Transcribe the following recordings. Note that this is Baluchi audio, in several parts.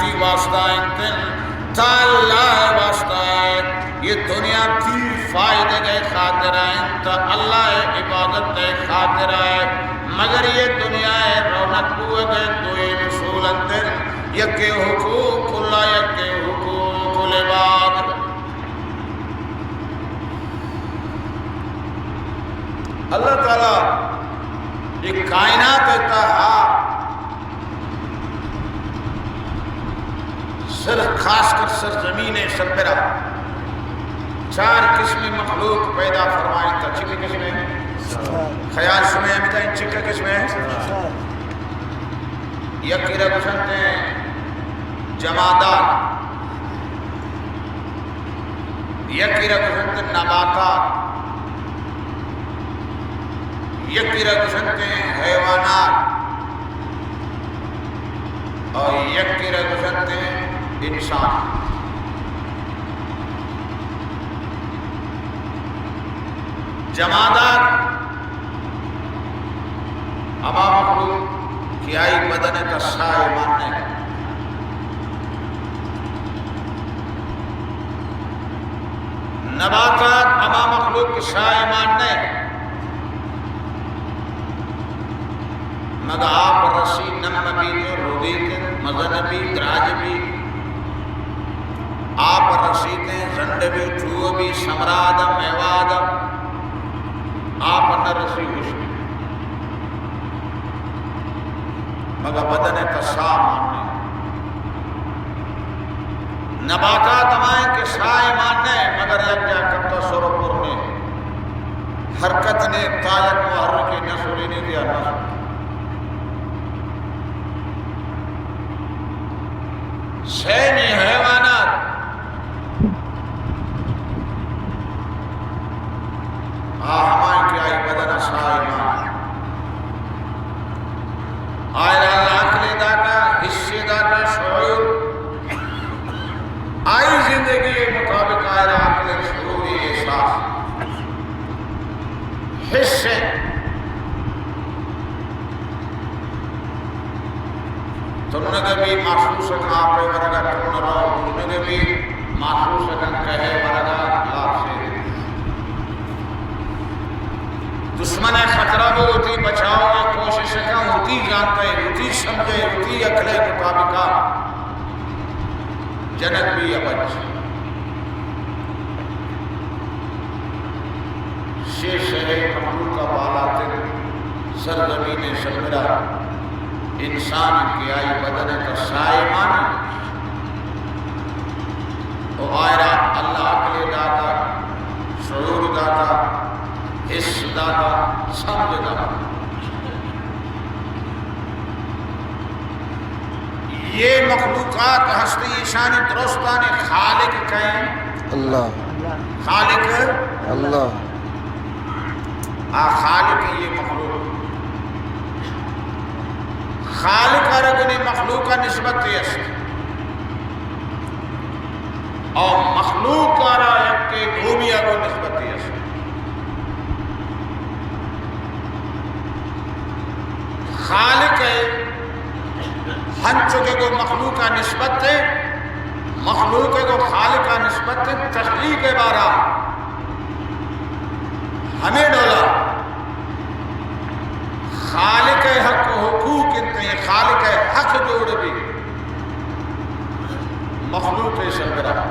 واسطہ انت، تا اللہ ءِ واسطہ ءَ۔ یہ دنیا تئی فائدہ ءِ خاطر ءَ انت، تا اللہ ءِ عبادت ءِ خاطر ءَ۔ مگر یہ دنیا ءِ رونق بوگ ءِ دوئیں اصول انت، یکے حقوق اللہ، یکے حقوق العباد۔ اللہ تعالیٰ یہ کائنات ءِ تہا سر، خاص کر سرزمین ءِ سربرا چار قسم مخلوق پیدا فرمائینتا۔ چکے قسم؟ خیال شمئے ہمدا انت، چکے قسم؟ یکے را گوشنت جمادات، یکے را گوشنت نباتات، یکے را گوشنت حیوانات، اور یکے را گوشنت انسان۔ جمادات ہما مخلوق کہ آئی بدن ءِ تہا ساہ مان نہ۔ نباتات ہما مخلوق کہ ساہ مان نہ، مگہ آپ رسی نم بیت، ردیت، مزن بیت، دراج بیت، آپ رسیت، زنڈ بیت، چوہ بیت، ثمرات، میوات، آپ نہ رسی ہشک۔ مگہ بدن ءِ تہا ساہ مان نہ۔ نباتات ہما انت کہ ساہ مان نہ، مگر یک جاہ کپتا سر و پر نہ، حرکت نہ، تا یک محرکے نہ سرینیت یا نہ سر۔ سیمی حیوانات، آ ہمائیں کہ آئی بدن ءَ ساہ مان۔ آئرا اللہ عقلے داتا، حسے داتا، شعور۔ آئی زندگی مطابق آئرا عقل، شعور، احساس، حس۔ تنگ بی، محسوس کن آپ ءِ ورگ ءَ تن رو، بوزگ بی، محسوس کن کہے ورگ ءَ لاپ سے۔ دشمن ءِ خطرہ بی، وتی بچاؤ ءِ کوشش کن، وتی زانت ءِ، وتی سمجھ ءِ، وتی عقل ءِ مطابق ءَ جنگ بی ءُ بچ۔ شے شریں مخلوق ءَ بالاتر سرزمین ءِ سربرا انسان کہ آئی بدن ءِ تہا ساہ مان انت، ءُ آئرا اللہ عقلے داتا، شعور داتا، حس داتا، سمجھ داتا۔ یہ مخلوقات ہستی، ایشانی درستانی خالق کئے؟ اللہ۔ خالق؟ اللہ۔ آ خالق یہ مخلوق۔ خالق ءَ را گوں مخلوق ءَ نسبت است۔ او مخلوق ءَ را یکے دومی ءَ گوں نسبت است۔ خالق ءَ ہنچو کہ گوں مخلوق ءَ نسبت ءَ، مخلوق ءَ گوں خالق ءَ نسبت ءَ، تخلیق ءِ بارہ ہمے ڈولا خالق ءِ حق ءُ حقوق انت، خالق ءِ حق جوڑ بی۔ مخلوق ءِ سربرا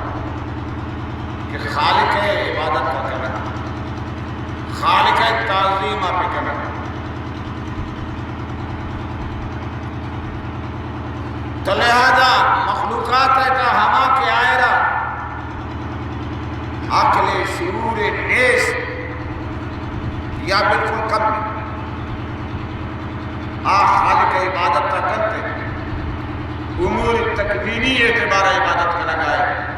کہ خالق ءِ عبادت ءَ کناں، خالق ءِ تعظیم ءَ بکناں۔ تو لہذا مخلوقات ءِ تہا ہما کہ آئرا عقل ءُ شعور نیست یا بالکل کم انت، آ خالق ءِ عبادت ءَ کنت، امور تکوینی اعتبار ءَ عبادت کنگ ءَ انت۔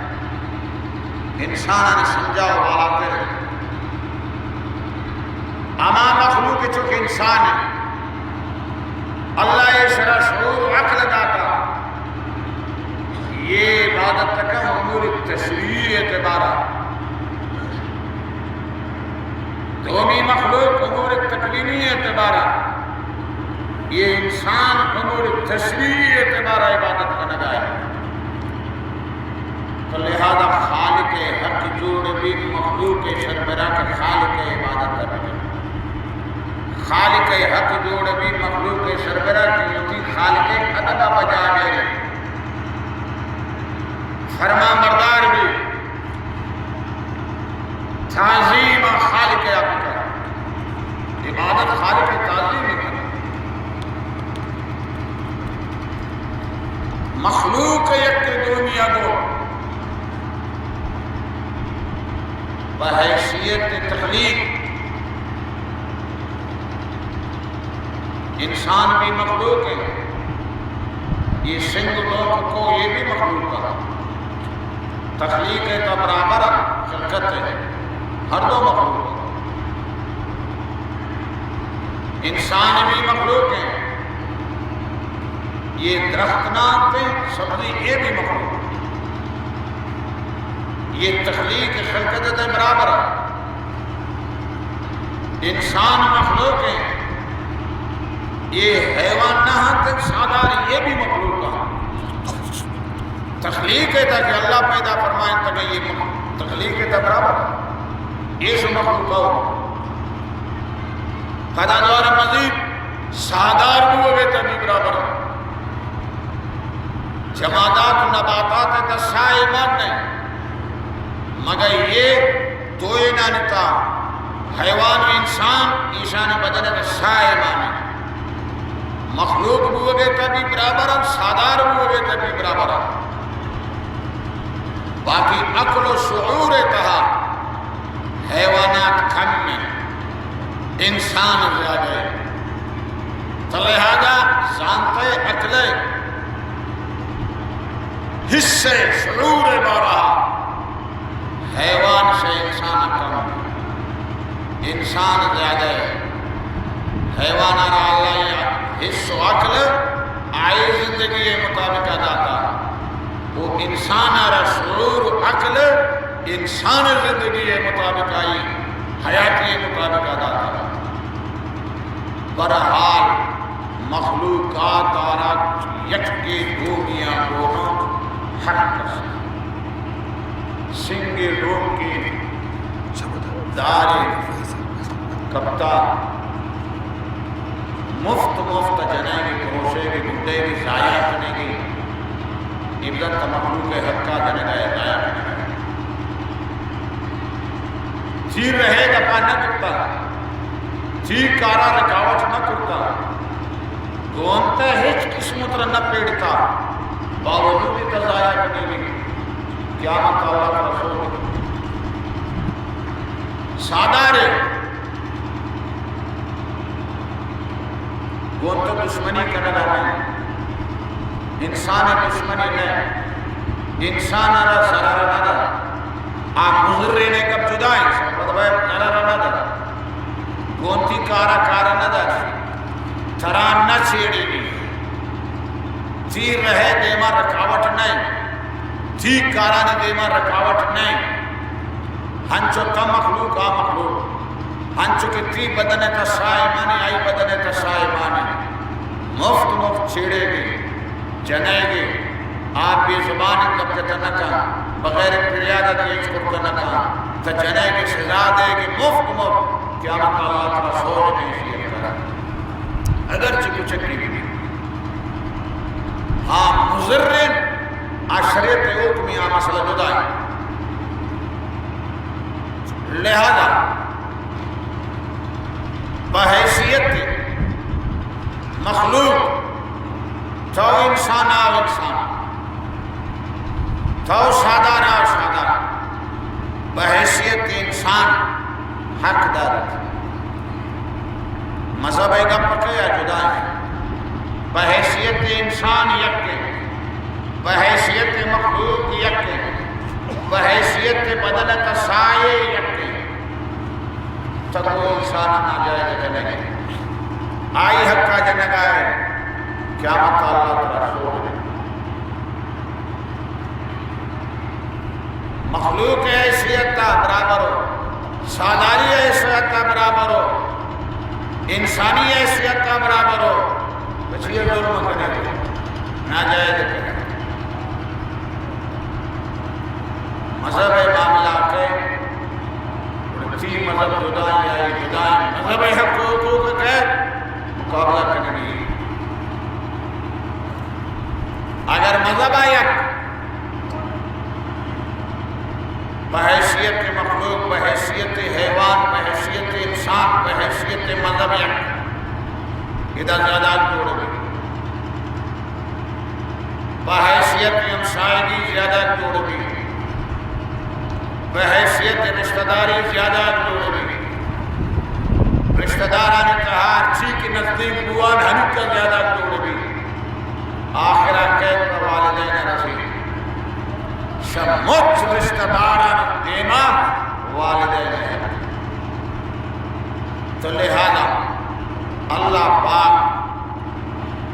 انسانانی سمجھا ءُ بالاتر ہما مخلوق چو کہ انسان انت، اللہ ءَ ایشرا شعور ءُ عقل داتا، یہ عبادت کن امور تشریعی اعتبار ءَ۔ دومی مخلوق امور تکوینی اعتبار ءَ، یہ انسان امور تشریعی اعتبار ءَ عبادت کنگ ءَ انت۔ مخلوق ءِ سربرا کہ خالق ءِ عبادت ءَ بکن۔ خالق ءِ حق جوڑ بی، مخلوق ءِ سربرا کہ وتی خالق ءِ ادب ءَ بجا بیاری۔ فرمان بردار بی، تعظیم خالق ءَ بکن۔ عبادت خالق ءِ تعظیم کن۔ مخلوق ءِ یک دومی ءَ گوں بحیثیت تخلیق، انسان بھی مخلوق ہے، یہ سنگ لوگ کو یہ بھی مخلوق ہے، تخلیق ءِ تہ برابر ہے، خلقت ہے، ہر دو مخلوق ہے۔ انسان بھی مخلوق ہے، یہ درخت نہ آتے، سبزی، یہ بھی مخلوق ہے۔ یہ تخلیق خلقت ءِ تہ برابر ہے۔ انسان مخلوق ہے، یہ حیوان نہ آتے، ساہدار، یہ بھی مخلوق ہے۔ تخلیق ءِ تہ کہ اللہ پیدا فرمائیں تہ یہ مخ-، تخلیق ءِ تہ برابر ہے۔ یہ سو مخلوق ہو۔ پدا دوارہ مزید ساہدار بوگ ءِ تہ بھی برابر۔ جمادات و نباتات ءِ تہ ساہ مان نہیں، مگر یہ دوئینانی تہ، حیوان و انسان، ایشانی بدن ءِ تہ ساہ مان نہیں۔ مخلوق بوگ ءِ تہ بھی برابر، ساہدار بوگ ءِ تہ بھی برابر۔ باقی عقل و شعور ءِ تہ حیوانات کم ہیں، انسان زیادہ ہے۔ تو لہذا زانت ءِ، عقل ءِ، حس ءِ، شعور ءِ بارہ حیوان سے انسان کم ہے، انسان زیادہ ہے۔ حیوان ءَ را اللہ ءَ حس و عقل آئی زندگی ءِ مطابق داتا، و انسان ءَ را شعور و عقل انسان ءِ زندگی ءِ مطابق، آئی حیاتی ءِ مطابق داتا۔ بہرحال، مخلوقات ءَ را یکے دومی ءَ گوں حق است۔ سنگے ڈوکے دارے کپتا، مفت مفت جنائیگی، پروشیگی، گڈیگی، ضائع کنیگی، اے بدن تہ مخلوق ءِ حق ءَ جنگ ءَ ضائع کنگ ءَ۔ چی رہے گپا نہ کرتا، چی کارا رکاوٹ نہ کرتا، گوں تہ ہچ قسم ءَ ترا نہ پیڑتا، باوجود تہ ضائع کنیگی، قیامت ءَ اللہ ترا سوج۔ ساہدارے گوں تہ دشمنی کنگ ءَ نہ، انسان ءِ دشمنی نہ، انسان ءَ را ضرر نہ دا۔ آ مضرین ءِ گپ جدا ہے، سبب ضرر نہ دا۔ گوں تئی کار ءَ کار نہ دا، ترا نہ چھیڑی، تئی رہے دیما رکاوٹ نہ، تئی کارانی دیما رکاوٹ نہ۔ ہنچو تہ مخلوق، آ مخلوق۔ ہنچو کہ تئی بدن ءِ تہ ساہ مان ایں، آئی بدن ءِ تہ ساہ مان ایں۔ مفت مفت چھیڑیگی، جنیگی، آ بے زبان گپ جت نہ کن، بغیر فریاد ءَ ہچ کرت نہ کن، تہ جنیگی، سزا دیگی، مفت مفت۔ قیامت ءَ اللہ ترا سوج دیں، اگرچہ کچکے بہ بی۔ ہاں، مضرین، آ شریعت ءِ حکم ءَ، آ مسئلہ جدا ہے۔ لہذا بحیثیت مخلوق، تو انسان، آ انسان، تو ساہدار، آ ساہدار، بحیثیت انسان حق دارت۔ مذہب ءِ گپ کہ آ جدا ہے۔ بحیثیت انسان یک ہے، بحیثیت مخلوق یک ہے، بحیثیت بدن ءِ تہ ساہ یک ہے۔ تہ تو انسان ءَ ناجائز جنگ ئے، آئی حق ءَ جنگ ءَ ئے، قیامت ءَ اللہ ترا سوج دے۔ مخلوق ءِ حیثیت ءَ برابر ہو، ساہداری ءِ حیثیت ءَ برابر ہو، انسانی حیثیت ءَ برابر ہو، بچی ءَ ظلم کنے، ناجائز کنے۔ مذہب ءِ معاملات ءَ مذہب یک، بحیثیت مخلوق، بحیثیت حیوان، بحیثیت انسان، بحیثیت مذہب یک، ادا زیادہ جوڑ بی۔ بحیثیت ہمسائگی زیادہ جوڑ بی۔ بحیثیت رشتہ داری زیادہ جوڑ بی۔ رشتہ دارانی تہا ہرچی کہ نزدیک بوان ہمیکا زیادہ جوڑ بی۔ آخرا کئے پہ والدین رسی؟ شہ مچ رشتہ داران دیما والدین ہے۔ تو لہذا اللہ پاک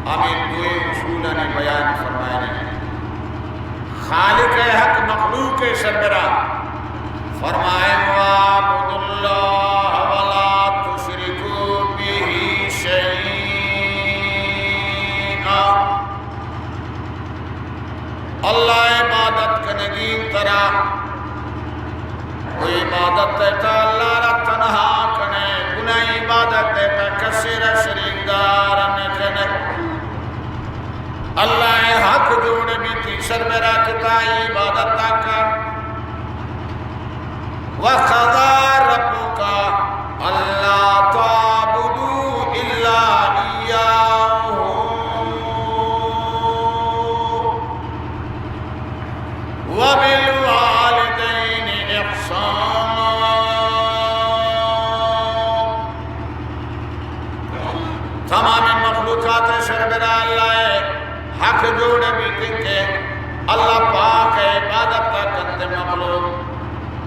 ہمیں دوئیں اصولانی بیان فرمائے۔ خالق حق مخلوق سربرا فرمائے، واعبدوا اللہ ولا تشرکوا بہ شیئا۔ اللہ عبادت کنگی ترا، و عبادت تہ اللہ را تنہا کنے، گناہ عبادت تہ کسی را شریک دار نہ کنے۔ اللہ حق جوڑ بیتی سربرا کتا عبادت تہ کن۔ وقضى ربك ألا تعبدوا إلا إياه وبالوالدين إحسانا۔ تمام مخلوقات سربرا اللہ حق جوڑ بیت کہ اللہ پاک عبادت کنت مخلوق،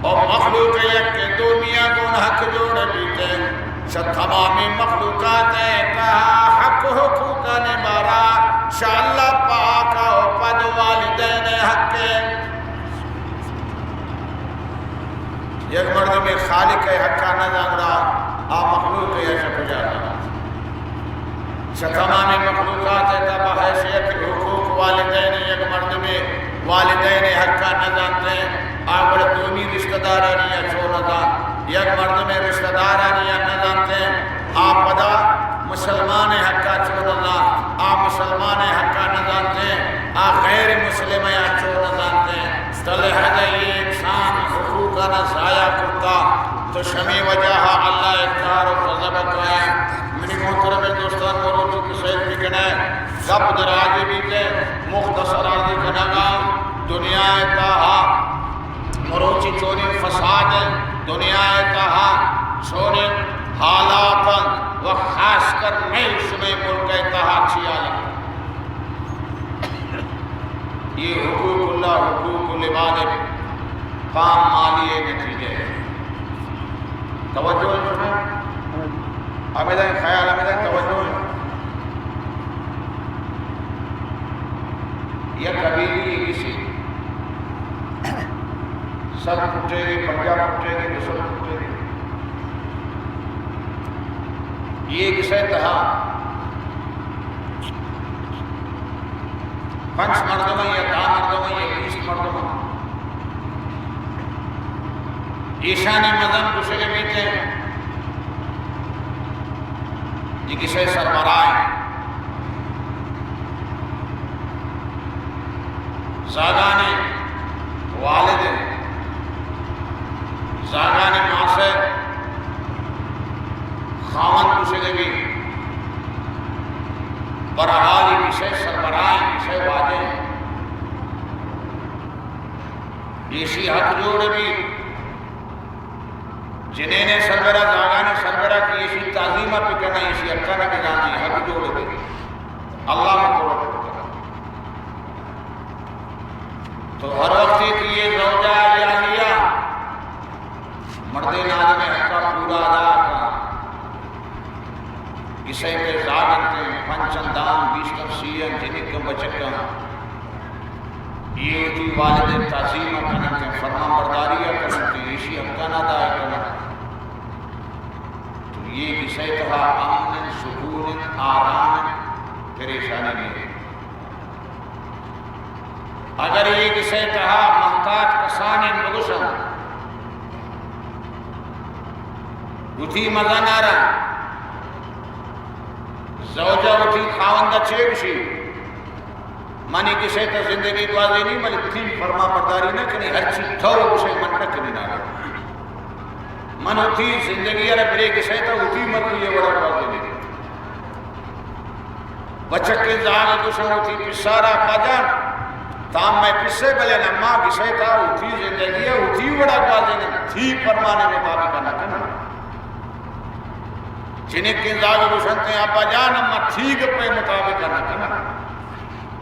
او مخلوق یک دومی گون حق جوڑ بیت۔ شہ تمامی مخلوقات تہا حق حقوقانی بارا شہ اللہ پاک و پد والدین حق۔ یک مردمے خالق حقا نزانت، آ مخلوق یا شہ کجا زانت؟ شہ تمام مخلوقات تہا بحیثیت حقوق والدین یک مردمے والدین حقا نزانت، آ گڑا دومی رشتہ دارانی یا چون نزانت؟ یک مردمے رشتہ دارانی یا نزانت، آ پدا مسلمان حقا چون نزانت؟ آ مسلمان حقا نزانت، آ غیر مسلم یا چون نزانت؟ تو لہذا یہ انسان حقوقانا ضائع کرتا، تو شمی وجہ اللہ کار و غضب کائیں۔ منی محترم دوستان، مروچی کہ سید بکنے، گپ دراجی بیتے، مختصر عرض کنگا، دنیا تہا مروچی چونیں فساد، دنیا تہا چونیں حالات، و خاص کر مئے شمئے ملک تہا چی حالات؟ یہ حقوق اللہ، حقوق العباد پام مالی نتیجہ ہے۔ توجہ ہے شما؟ ہمدا خیال، ہمدا توجہ ہے۔ یک قبیلے گسی، سر پٹے گی، پنجاب پٹے گی، دوسر پٹے گی۔ یہ گسے تہا پنچ مردم یا دہ مردم یا بیست مردم، ایشانی مزن گشگ بیتے، یہ گسے سربراہ۔ زاگانی والد، زاگانی ماسے خاوند گشگ بی، بہرحال یہ گسے سربراہ، گسے واجہ۔ ایشی حق جوڑ بی، جنین سربرا، زاگان سربرا کہ ایشی تعظیم پہ کنا، ایشی حقا نہ بزانی، حق جوڑ بی۔ اللہ مکرم۔ تو ہر وقت کہ یہ زوجہ یا لیا مردین آدم حقا پورا ادا کا، گسے پہ زاگنتے، پنچن دان، بیستن سیئن، جنکن بچکن، یہ وتی والدین تعظیم کننتے، فرمان برداری کننتے، ایشی حقا ادا کننتے۔ تو یہ گسے تہا امن، سکون، آرام، پریشانی نہیں۔ اگر یہ گسے تہا محتاج کسانیں بگوشن، وتی مزن آرا، زوجہ وتی خاوندہ چے گشی؟ منی گسے تا زندگی گوازینی، بلے تئی فرما برداری نہ کنی، ہرچی تو گسے من نہ کنی ناگا۔ من وتی زندگی ء را برے گسے تا وتی مرضی ء وڑا گوازینی۔ بچکیں زاگ گوشاں وتی پسارا، ابا جان، تام مئے پسے بلے نما گسے تا وتی زندگی ء وتی وڑا گوازیناں، تئی فرمان ء مطابق نہ کناں۔ جنکیں زاگ گوشنت، ابا جان، اما تئی گپ ء مطابق نہ کناں۔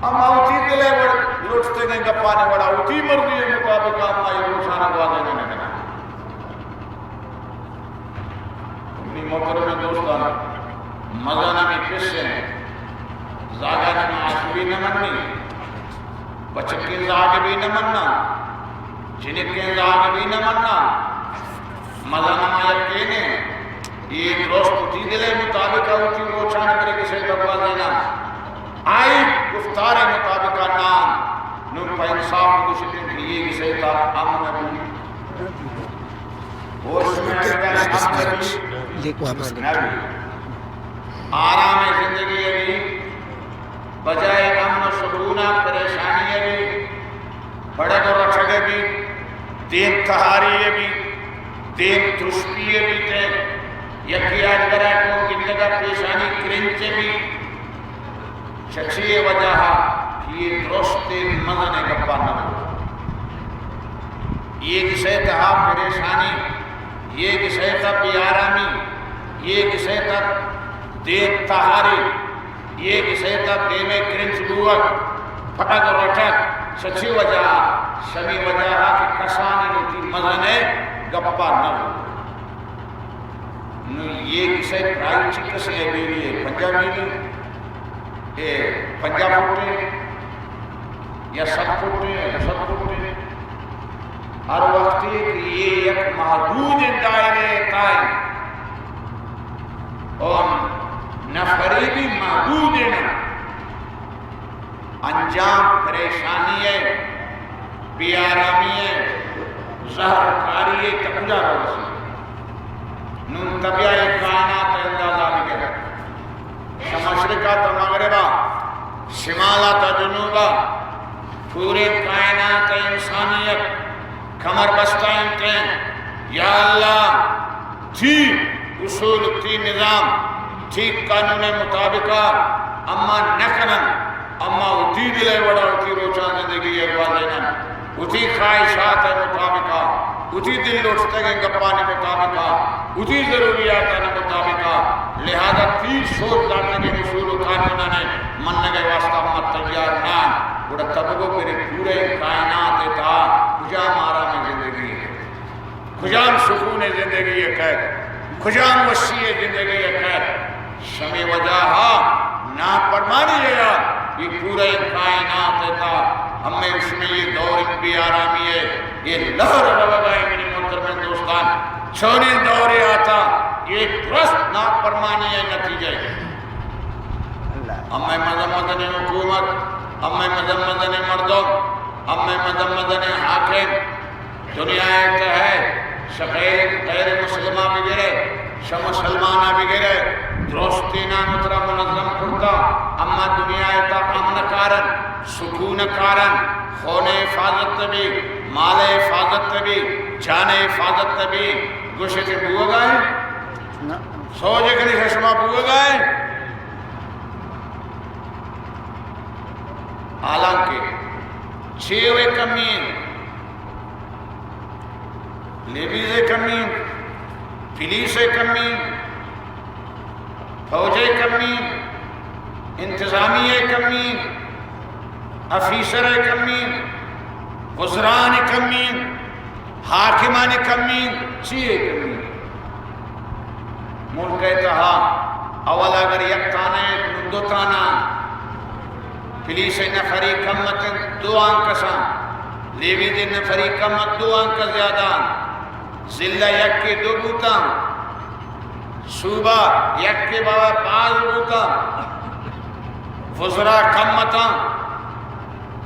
اما وتی دل ء وڑ لوٹتگیں گپانی وڑا وتی مرضی ء مطابق اما اے روچان ء گوازینگ نہ کناں۔ منی محترمیں دوستان، مزن ہمے پس انت، زاگانی معاش بھی نہ منی، بچکیں زاگ بھی نہ مناں، جنکیں زاگ بھی نہ مناں، مزن ہما یکینے، اے درست وتی دل ء مطابق ء وتی روچان ء برے گسے تا گوازیناں، آئی گفتار ء مطابق ء ناں۔ نوں پہ انصاف گوشتیں کہ اے گسے تا امن بی، ہوش میں امن بی، آرام زندگی بی، بجائے امن و سکون ء پریشانی بی۔ پڑگ و رٹگ ء بیت، دیم تہاری ء بیت، دیم ترسپی ء بیت، یکے آدگرا گوں گندگ ء پیشانی کرنچ ء بیت۔ چچی ء وجہ ء کہ اے درستیں مزنیں گپاں نہ بوت۔ اے گسے تہا پریشانی، اے گسے تہا بے آرامی، اے گسے تہا دیم تہاری، اے گسے تہا دیم ء کرنچ بوگ، پٹگ رٹگ، چچی وجہ ء؟ شمی وجہ ء کہ کسانیں وتی مزنیں گپاں نہ بوت۔ نوں اے گسے پرائی چی کسے ء بیلی ء پنجاہ بیلی ء پنجاہ فٹ ء یا سد فٹ ء یا دو سد فٹ ء، ہر وقتے کہ اے یک محدودیں دائرہ ء تہا انت، او نفری بھی محدود انت، انجام پریشانی ء، بے آرامی ء، زہر کاری ء، تہ کجا رسی؟ نوں تہ بیا اے کائنات ء اندازہ بگر۔ چہ مشرق ء تا مغرب ء، شمال ء تا جنوب ء، پوریں کائنات ء انسانیت کمر بستہ انت۔ یا اللہ، تئی اصول، تئی نظام، تئی قانون ء مطابق ء اما نہ کنن، اما وتی دل ء وڑا وتی روچان زندگی ء گوازینن۔ وتی خواہشات ء مطابق ء، وتی دل لوٹتگیں گپانی مطابق ء، وتی ضروریاتانی مطابق ء، لہذا تئی سوچ داتگیں اصول و قانونانی منگ ء واسطہ ما تیار نہ آں۔ گڑا تب گو برے پورے کائنات ء تہا کجام آرام زندگی ہے؟ کجام سکون زندگی ہے کہت؟ کجام وشی زندگی ہے کہت؟ شمے وجہ ہا نافرمانی ہے یا یہ پورے کائنات ہے تا ہمیں اس میں یہ دور بے آرامی ہے، یہ لہر روگا ہے۔ منی محترم دوستان، چونیں دورے آتا، یہ درست نافرمانی ہے نتیجہ ہے۔ ہمیں مزن مزن حکومت، ہمیں مزن مزن مردم، ہمیں مزن مزن حاکم، دنیا ء تہ ء شہ غیر، غیر مسلماں بگرئے، شہ مسلماناں بگرئے، درستیناں ترا منظم کرتا، اما دنیا ء تہ امن کارن، سکون کارن، خون ء حفاظت بی، مال ء حفاظت بی، جان ء حفاظت بی، گوشے کہ بوگا ہے؟ نہ۔ سوج کنی شما بوگا ہے؟ حالانکہ چیوے کمی ہیں۔ لیویز ء کمی، پولیس ء کمی، فوج ء کمی، انتظامیہ ء کمی، آفیسر ء کمی، وزران ء کمی، حاکمان ء کمی، چی ء کمی؟ ملک ء تہا اول اگر یک تھانہ ء، نوں دو تھانہ، پولیس ء نفری کم ات انت، دو آنکساں، لیویز ء نفری کم ات، دو آنکس زیادہ انت۔ ضلع یکے دو بوتاں، صوبہ یکے بابا باز بوتاں، وزراء کم اتاں،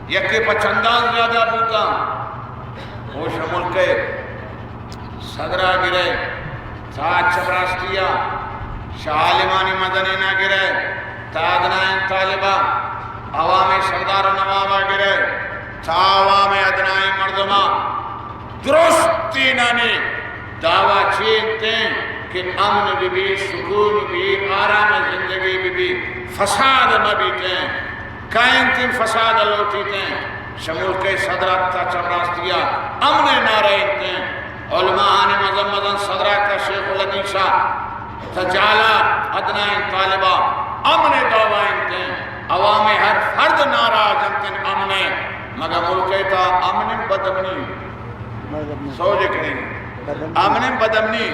یکے پہ چندان زیادہ بوتاں۔ ہوش ملک ء صدرا گرئے، تا چپراستی ء شہ عالمانی مزنینا گرئے، تا ادنائیں طالبا عوام سردار و نواب ءَ گرے تا عوام ادنائیں مردماں درستینانی دعویٰ چی انت کہ امن بہ بی، سکون بہ بی، آرام زندگی بہ بی، فساد مہ بیتیں۔ کائنتیں فساد لوٹیتیں، شہ ملک صدر تا چہ راستی ءَ امن نعرہ انتیں۔ علماءانی مزن مزن صدر تا شیخ الحدیث تا جالا ادنائیں طالبہ امن دعویٰ انتیں۔ عوام ہر فرد نعرہ جنتیں امن، مگہ ملک تا امن بدامنی؟ سوچ کنیں۔ امن بدامنی؟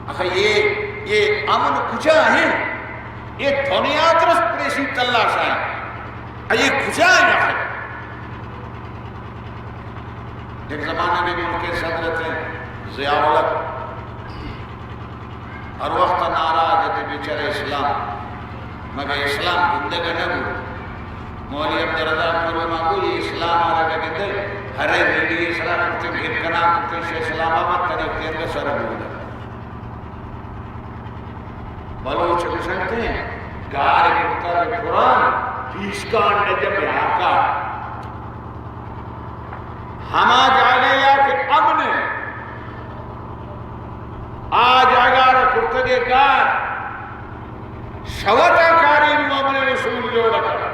آخر یہ، یہ امن کجا ہے؟ یہ دنیا درست پریشی تلاشا ہے۔ یہ کجا ہے آخر؟ یک زمانہ بھی ملک صدر اتیں ضیاء الحق، ہر وقت نعرہ جتے بیچارہ اسلام، مگہ اسلام گندگ نہ بو۔ مولوی عبدالرزاق پورو ما گو یہ اسلام آرا گندے، ہر ریڈی سرا کرتے، گھر کنا کرتے، شہ اسلام آباد تنی تین سر بولا۔ بلوچ گوشنت، گار کرتگ قرآن، پیشکان نجم یاکا۔ ہما جاگہ یا کہ امن، آ جاگہ را کرتگ گار، شوتا کاری نو امن رسول جوڑ کر۔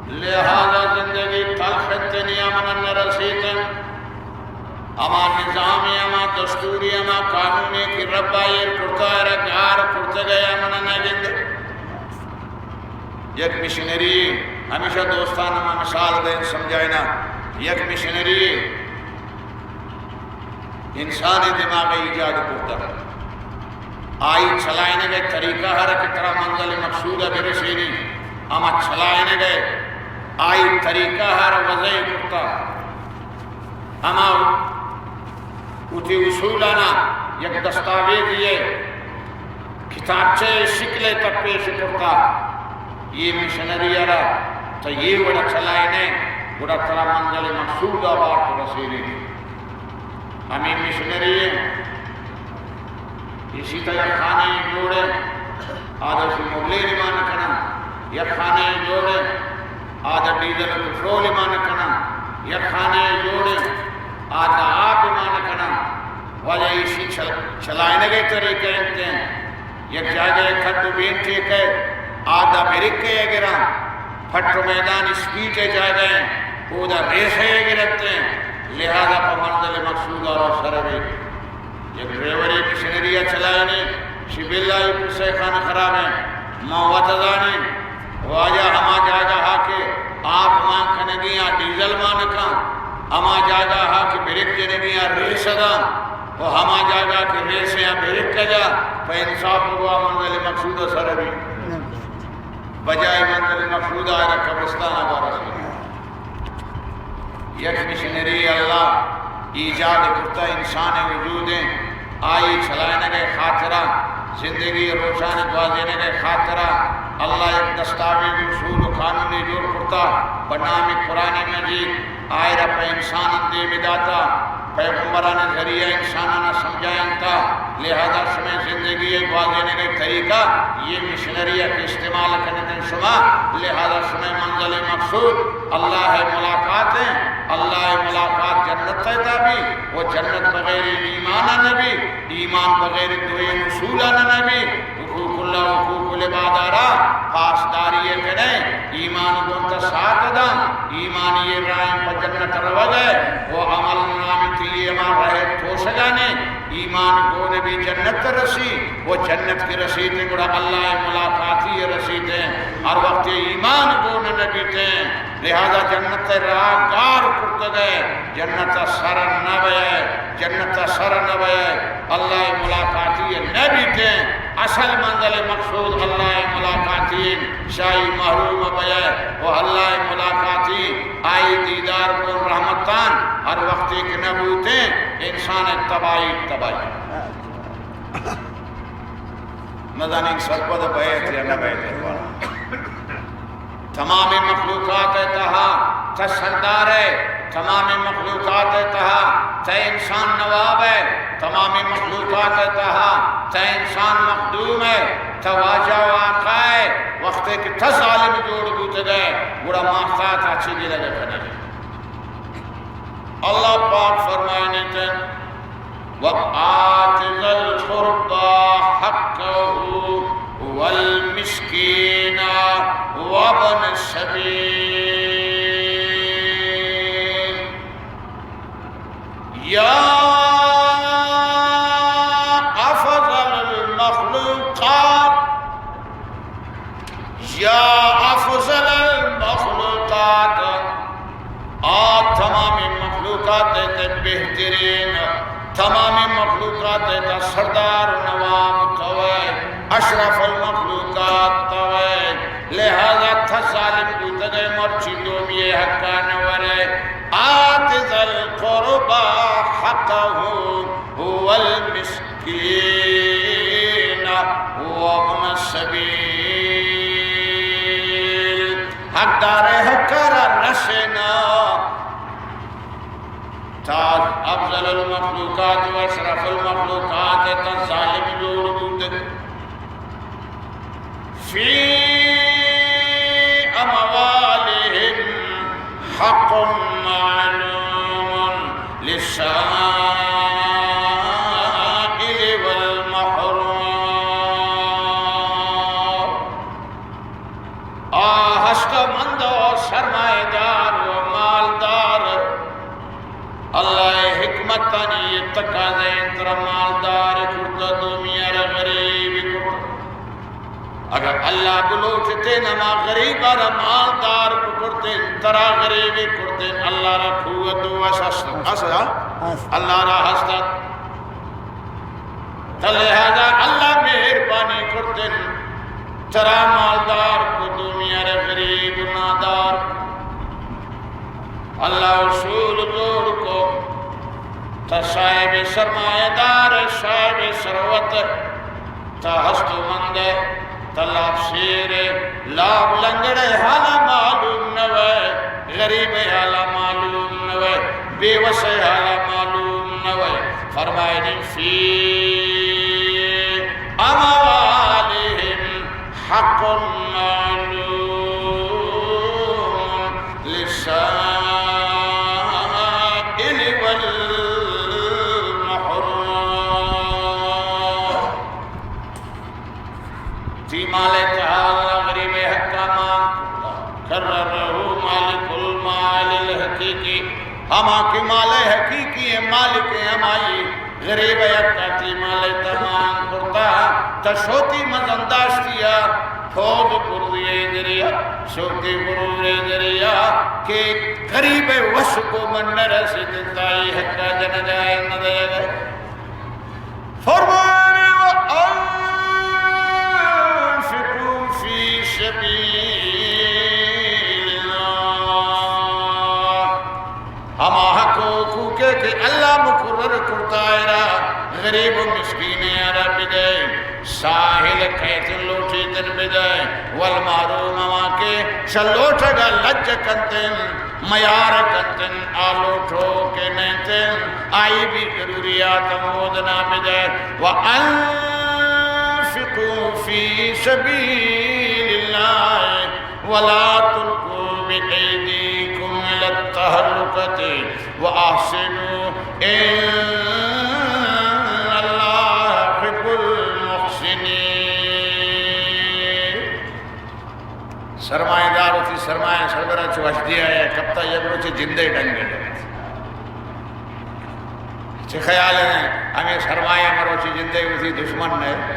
لہذا زندگی تلخ انت، نی امن نہ رسیت۔ ہما نظامی، ہما دستوری، ہما قانونی کہ ربا ایر کرتا، ارا گار کرتگ، امن نہ گند۔ یک مشنری، ہمیشہ دوستان ہما مثال دیں سمجھائنا، یک مشنری انسانی دماغ ایجاد کرتا۔ آئی چلائینگ ء طریقہ ہر کہ ترا منزل مقصود ء برسینی، ہما چلائینگ ء آئی طریقہ ہر وضع کرتا۔ ہما وتی اصولانا یک دستاویزی ء کتابچہ ء شکل ء تک پیش کرتا۔ یہ مشنری ء را تو یہ وڑا چلائینے، گڑا ترا منزل مقصود ء بار تو رسینی۔ ہمے مشنری ء ایشی تہ یک خانہ ء جوڑ ء، آ داشی مبلین مان کناں، یک خانہ ء جوڑ ء، آ دا ڈیزل و پٹرول مان کناں، یک خانہ ء جوڑ ء، آ دا آپ مان کناں۔ واجہ ایشی چل-، چلائینگ ء طریقہ انت۔ یک جاگہ ء کد و بین ٹیک ء، آ دا بریک ء گراں، پٹ و میدان اسپیڈ ء جاگہ ء، اودا ریس ء گرت ء، لہذا پہ منزل مقصود ء را سر بیت۔ یک ڈرائیورے مشنری ء چلائینے، شی بلائی پسے خان خراب ہیں، ما وت زانیں۔ واجہ ہما جاگہ ہا کہ آپ مان کنگی آ ڈیزل مان کن، ہما جاگہ ہا کہ بریک جنگی آ ریس داں، و ہما جاگہ کہ ریس یا بریک کجا، پہ انصاف بگوا منزل مقصود سر بی۔ بجائے منزل مقصود آئرا قبرستان آبا رسید۔ یک مشنری اللہ ایجاد کرتا انسان وجود ہیں، آئی چلائنگ خاطرہ، زندگی روشان گوازینگ خاطرہ اللہ یک دستاویز اصول و قانونے جوڑ کرتا بہ نام قرآن مجید۔ آئرا پہ انسان دیمی داتا، پیغمبران ذریعہ انسانانا سمجھائینتا، لہذا شمئے زندگی گوازینگ طریقہ یہ مشنری کہ استعمال کنگن شما، لہذا شمئے منزل مقصود اللہ ملاقات ہیں، اللہ ملاقات جنت ہے تابی، وہ جنت بغیر ایمان نبی، ایمان بغیر دوئین اصول نبی، حقوق اللہ، حقوق العباد آرا پاسداری کنے، ایمان گون تا ساتھ داں، ایمان یہ راہ پہ جنت روگ ہے، وہ عمل نام تی یہ ہما راہ توشگانے، ایمان گون بھی جنت رسی، وہ جنت کے رسیتے گڑا اللہ ملاقاتی رسیتے، ہر وقت ایمان گون نبیتے، لہذا جنت ء راہ گار کرتگ ء جنت ء سر نہ بئے، جنت ء سر نہ بئے، اللہ ء ملاقاتی نہ بیتیں۔ اصل منزل مقصود اللہ ء ملاقاتی، شاہی محروم بئے و اللہ ء ملاقاتی آئی دیدار گون رحمتان ہر وقتی کہ نہ بوتیں انسان ء تباہی تباہی۔ نزانیں سرپد بئیت یا نہ بئیت۔ تمام مخلوقات ء تہا تہ سردار ئے، تمام مخلوقات ء تہا تہ انسان نواب ئے، تمام مخلوقات ء تہا تہ انسان مخدوم ئے، تو واجہ و آقا ئے، وقتے کہ تو ظالم جوڑ بوتگ ئے، گڑا ما تا تا چی گلگ کنگ؟ اللہ پاک فرمائنیت، وآت ذا القربى حقه والمسكين وابن السبيل۔ یا افضل المخلوقات، یا افضل المخلوقات، آ تمام مخلوقات ءِ تہ بہترین، تمام مخلوقات ءِ تہ سردار و نواب تو ئے، اشرف المخلوقات تو ئے، لہذا تو ظالم بوتگ ئے، مرچی دومی ءِ حقا نہ ورئے۔ آت ذا القربى حقه والمسكين وابن السبيل۔ حقدار ءِ حقا را رسینا۔ تو افضل المخلوقات و اشرف المخلوقات ئے، تو ظالم جوڑ بوتگ۔ في أموالهم حق معلوم للسائل والمحروم۔ آ ہستمند و سرمایہ دار و مالدار، اللہ ءِ حکمتانی تقاضا انت، ترا مالدار کرتا، دومی ءَ را غریب کرتا۔ اگر اللہ بلوچتیں، ہما غریب ءَ را مالدار کرتیں، ترا غریب کرتیں، اللہ را قوت و وس ہست۔ ہست، ہاں؟ ہست۔ اللہ را ہست۔ تو لہذا اللہ مہربانی کرتیں، ترا مالدار کو، دومی ءَ را غریب نادار۔ اللہ اصول جوڑ کو، تو صاحب سرمایہ دار، صاحب ثروت، تو ہستمند ئے، تو لاپ سیر ئے، لاپ لنگڑ ئے، حالا معلوم نہ وئے، غریب ئے حالا معلوم نہ وئے، بے وس ئے حالا معلوم نہ وئے۔ فرمائنی، في أموالهم حق معلوم للسائل والمحروم۔ تئی مال ءِ تہا اللہ غریب ءِ حقا مان کرتا۔ قرره مالك المال الحقيقي، ہما کہ مال ءِ حقیقی ءِ مالک ءِ، ہمائی غریب ءِ حقا تئی مال ءِ تہا مان کرتا۔ تو شوتی مزن داشتی ءَ، پود پردی ءِ ذریعہ، شوتی غرور ءِ ذریعہ کہ غریب ءِ وس کو من نہ رسیت، تئی حقا جنگا ءَ نہ دئیگ ءَ۔ فرمائے، وأنفقوا في سبيل الله۔ ہما حق و حقوقے کہ اللہ مقرر کرتا، ایرا غریب و مسکین ءَ را بدئے، سائل کئیت لوٹیت بدئے، والمحروم، ہما کہ چہ لوٹگا لج کنت، میار کنت، آ لوٹوک نہ انت، آئی بھی ضروریات ہمودنا بدئے۔ وأنفقوا في سبيل الله ولا تلقوا بأيديكم إلى التهلكة وأحسنوا إن الله يحب المحسنين۔ سرمایہ دار وتی سرمایہ سربرا چو ہشدی آیا کپتا، یک روچے جندے ڈنگ ڈنت۔ چہ خیال ہے ہمیں سرمایہ مروچی جندے وتی دشمن نے،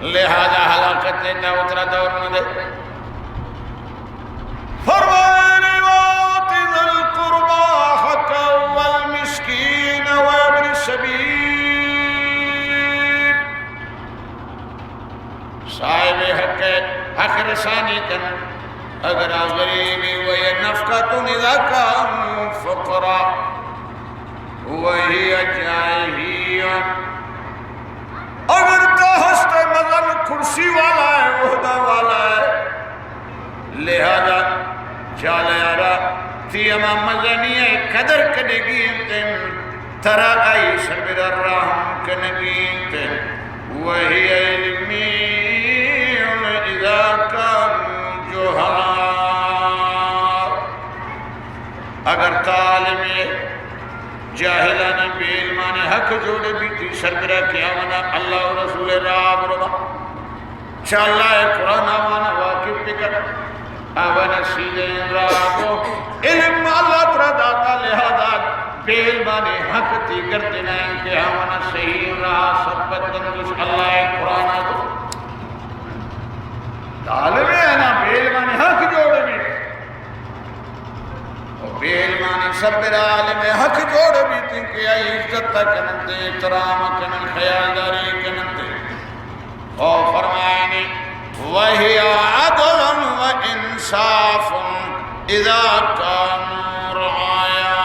لہذا ہلاکت نے تا اترا دور نہ دے۔ فرمائے، وآت ذا القربى حقه والمسكين وابن السبيل۔ صاحب حق ءِ حق رسانی کن، اگر آ غریبی، و نفقة إذا كانوا فقراء وهي جاهلية۔ اگر تو ہست ئے مزن کرسی والا ئے، عہدہ والا ئے، لہذا جاہل ءَ را تئی ہما مزنی ءِ قدر کنگی انت، ترا آئی سربرا رحم کنگی انت۔ وهي علميون إذا كانوا جهال۔ اگر تا عالم ئے، جاہلانی بے علمانی حق جوڑ بیتی، سربرا کہ آوانا اللہ و رسول راہ بروا۔ چہ اللہ ءِ قرآن آوانا واقف بکن، آوانا سیدھیں راہ کو۔ علم اللہ ترا داتا، لہذا بے علمانی حق تئی گردن ءَ اِنت کہ آوانا صحیح راہ سرپد کن۔ گوش اللہ ءِ قرآن ءَ تو عالم ئے نا، بے علمانی حق جوڑ بیت۔ و بے علمانی سربرا عالم ءِ حق جوڑ بیت کہ آئی عزت کننت، احترام کننت، خیالداری کننت۔ او فرمائنی، وهي عدل وإنصاف إذا كانوا رعايا۔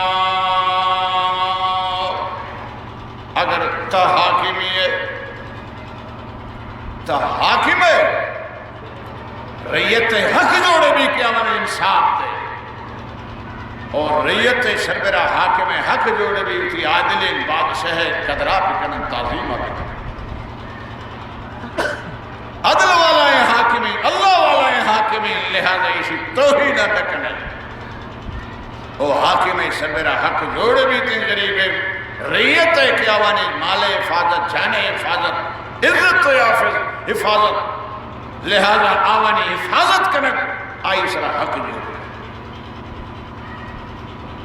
اگر تا حاکمی ئے، تا حاکم ئے، رعیت ءِ حق جوڑ بی کہ آوانا انصاف دے، اور رعیت ءِ سربرا حاکم ءِ حق جوڑ بی، وتی عادلیں بادشاہ ءِ قدرا بکنن، تعظیما بکنن۔ عدل والا ایں حاکمیں، اللہ والا ایں حاکمیں، لہذا ایشی توہین نہ کنن۔ او حاکم ءِ سربرا حق جوڑ بیت، غریب رعیت ءِ کہ آوانی مال ءِ حفاظت، جان ءِ حفاظت، عزت ءِ حافظ، حفاظت، لہذا آوانی حفاظت کنگ آئی سرا حق جوڑ۔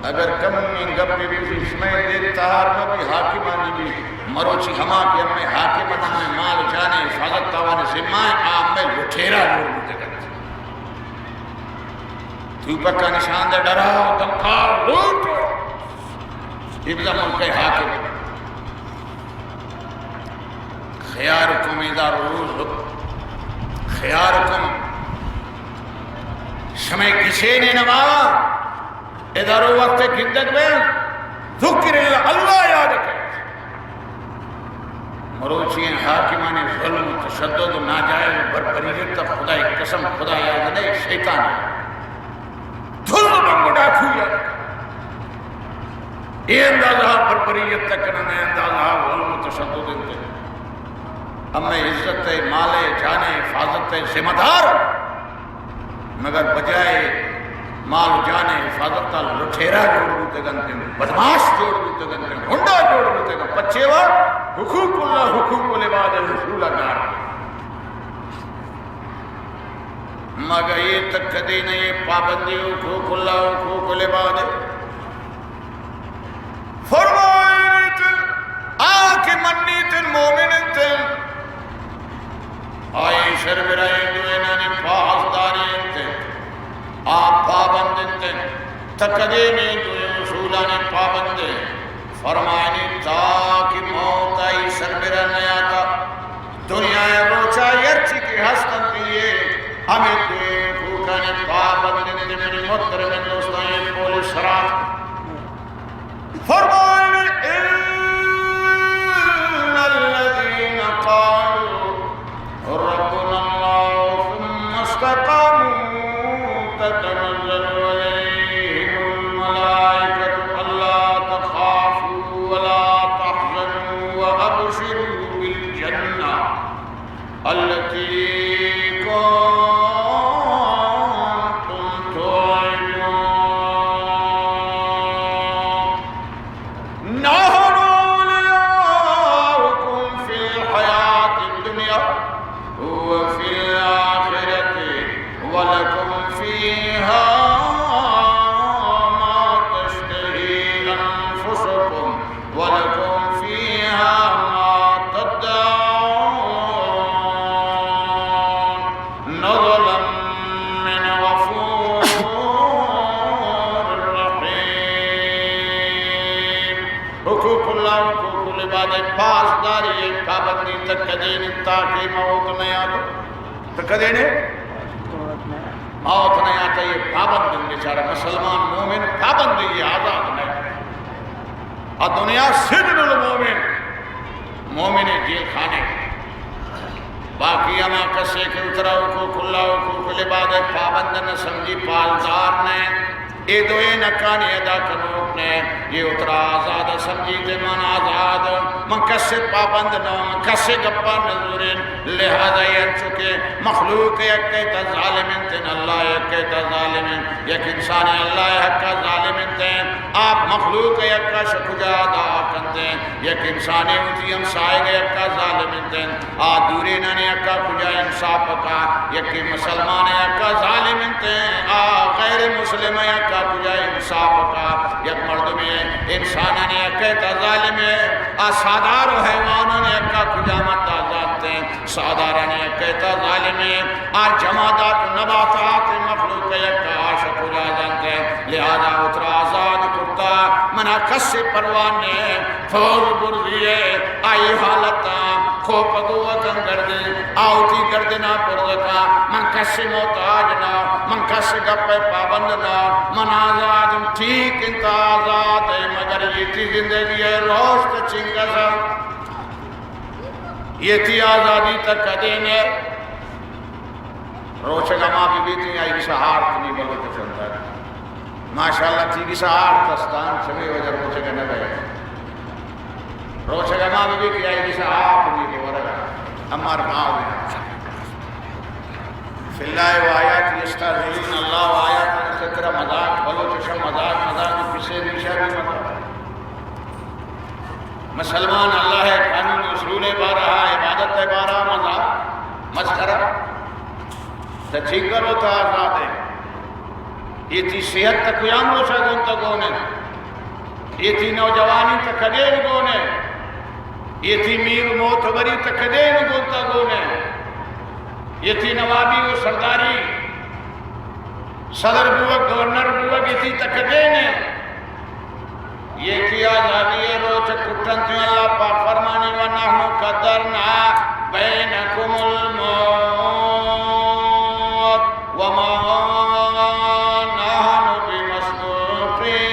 اگر کمیں گپے بزی، شمئے دل تہار مہ بی، حاکمانی بی، مروچی ہما کہ ہمے حاکم ات، ہمے مال جان ءِ حفاظت آوانی ذمہ ءَ، آ ہمے لٹیرا جوڑ بوتگ انت۔ توپک ءَ نشان دے، ڈراؤ، دھمکاؤ، لوٹو۔ اے بزاں ملک ءِ حاکم۔ خیارکم اذا روز، خیارکم، شمئے گچینیں نماز ادا رو وقت گندگ بین، ذکر اللہ، اللہ یاد کن۔ مروچی ایں حاکمانی ظلم و تشدد و ناجائز و بربریت ءَ خدائے قسم، خدا یاد نئے، شیطان یاد۔ دھل و ڈنگ و ڈاکو یاد۔ اے اندازہ بربریت ءَ کنن، اے اندازہ ظلم و تشدد انت۔ ہمے عزت ءِ، مال ءِ، جان ءِ حفاظت ءِ ذمہ دار، مگر بجائے مال و جان ءِ حفاظت ءَ لٹیرا جوڑ بوتگ انت، بدماش جوڑ بوتگ انت، گنڈا جوڑ بوتگ انت۔ پچے وا حقوق اللہ، حقوق العباد ءِ حصول ءَ گار۔ مگہ اے تک کدی نہ اے پابندی حقوق اللہ، حقوق العباد۔ فرمائیت، آ کہ منیت، مومن انت، آئی سربرا اے دوئینانی پاسداری انت، آ پابند انت، تکدیم اے دوئیں اصولانی پابند انت۔ فرمائنی تاکہ موت آئی سربرا نیاتا، دنیا ءِ روچا ہرچی کہ ہست انت، اے ہمے دوئیں حقوقانی پابند انت۔ منی محترمیں دوستاں، اے پول صراط۔ فرمائنی، ان الذين قالوا ربنا الله ثم استقاموا تتنزل عليهم الملائكة ألا تخافوا ولا تحزنوا وأبشروا بالجنة التي كنتم توعدون۔ نحن أولياؤكم في الحياة الدنيا وفي الآخرة ولكم فيها ما تشتهي أنفسكم ولكم فيها ما تدعون نزلا من غفور رحيم۔ حقوق اللہ، حقوق العباد ءِ پاسداری ءِ پابندی تک کدین انت تاکہ موت نیات۔ تک کدین انت؟ موت نیات، اے پابند انت بیچارہ مسلمان مومن پابند انت، اے آزاد نہ انت۔ آ دنیا سجن المومن، مومن ءِ جیل خانے۔ باقی ہما کسے کہ وترا حقوق اللہ، حقوق العباد ءِ پابند نہ سمجھی، پاسدار نہ انت، اے دوئیں حقانی ادا کنوک نے، اے وترا آزاد سمجھیت، من آزاد، من کسے پابند نہ، من کسے گپا نہ زوریں۔ لہذا اے انچو کہ مخلوق یکے تا ظالم انت، اللہ یکے تا ظالم انت، یک انسانے اللہ حقا ظالم انت، آپ مخلوق یکا شہ کجا ادا کنت؟ یک انسانے وتی ہمسائگ یکا ظالم انت، آ دورینانی حقا کجا انصاف کا؟ یکے مسلمان حقا ظالم انت، آ غیر مسلم حقا کجا انصاف کا؟ یک مردمے انسانانی حقے تا ظالم ہے، آ سادار و حیوانانی حقا کجا مت آزاد انت؟ سادارانی حقے تا ظالم ہے، آ جمادات و نباتات مخلوق حقا آ شہ کجا زانت؟ لہذا وترا آزاد کرتا، منا کسے پرواہ نے۔ فوز برزی ء آئی حالتاں، کوپگو وطن گردی، آ وتی گردنا برزکا، من کسے محتاج نہ، من کسے گپ ء پابند نہ، من آزاد ہوں۔ ٹھیک انت، آزاد ہے، مگر اے تئی زندگی ء روش تا چنگس انت؟ اے تئی آزادی تا کدین ء؟ روچگ ہما بہ بیت، آئی گسا آرت نی بلوچ چنتگ۔ ماشاءاللہ، تئی گسا آرت استان، چمے وجہ روچگ نہ بئے۔ روچگ ہما بہ بیت، آئی گسا آپ نی بہ ورگ۔ امار باو فی اللہ و آیات یستہزئون، اللہ و آیات کرا مذاق، بلوچ شم مذاق، مذاق کسے نیشا بھی مذاق۔ مسلمان اللہ ء قانون اصول ء بارہ، عبادت ء بارہ مزاق مسخرہ۔ تہ چنکر و تہ آزاد ہے۔ اے تئی صحت تہ کجام روچا گون تہ گون ہے؟ اے تئی نوجوانی تہ کدین گون ہے؟ اے تئی میر و معتبری تہ کدین گون تہ گون ہے؟ اے تئی نوابی و سرداری، صدر بوگ، گورنر بوگ، اے تئی تہ کدین ہے؟ اے تئی آزادی ء روچ کٹنت۔ اللہ پاک فرمانی: ونحن قدرنا بینکم الموت وما نحن بمسبوقین۔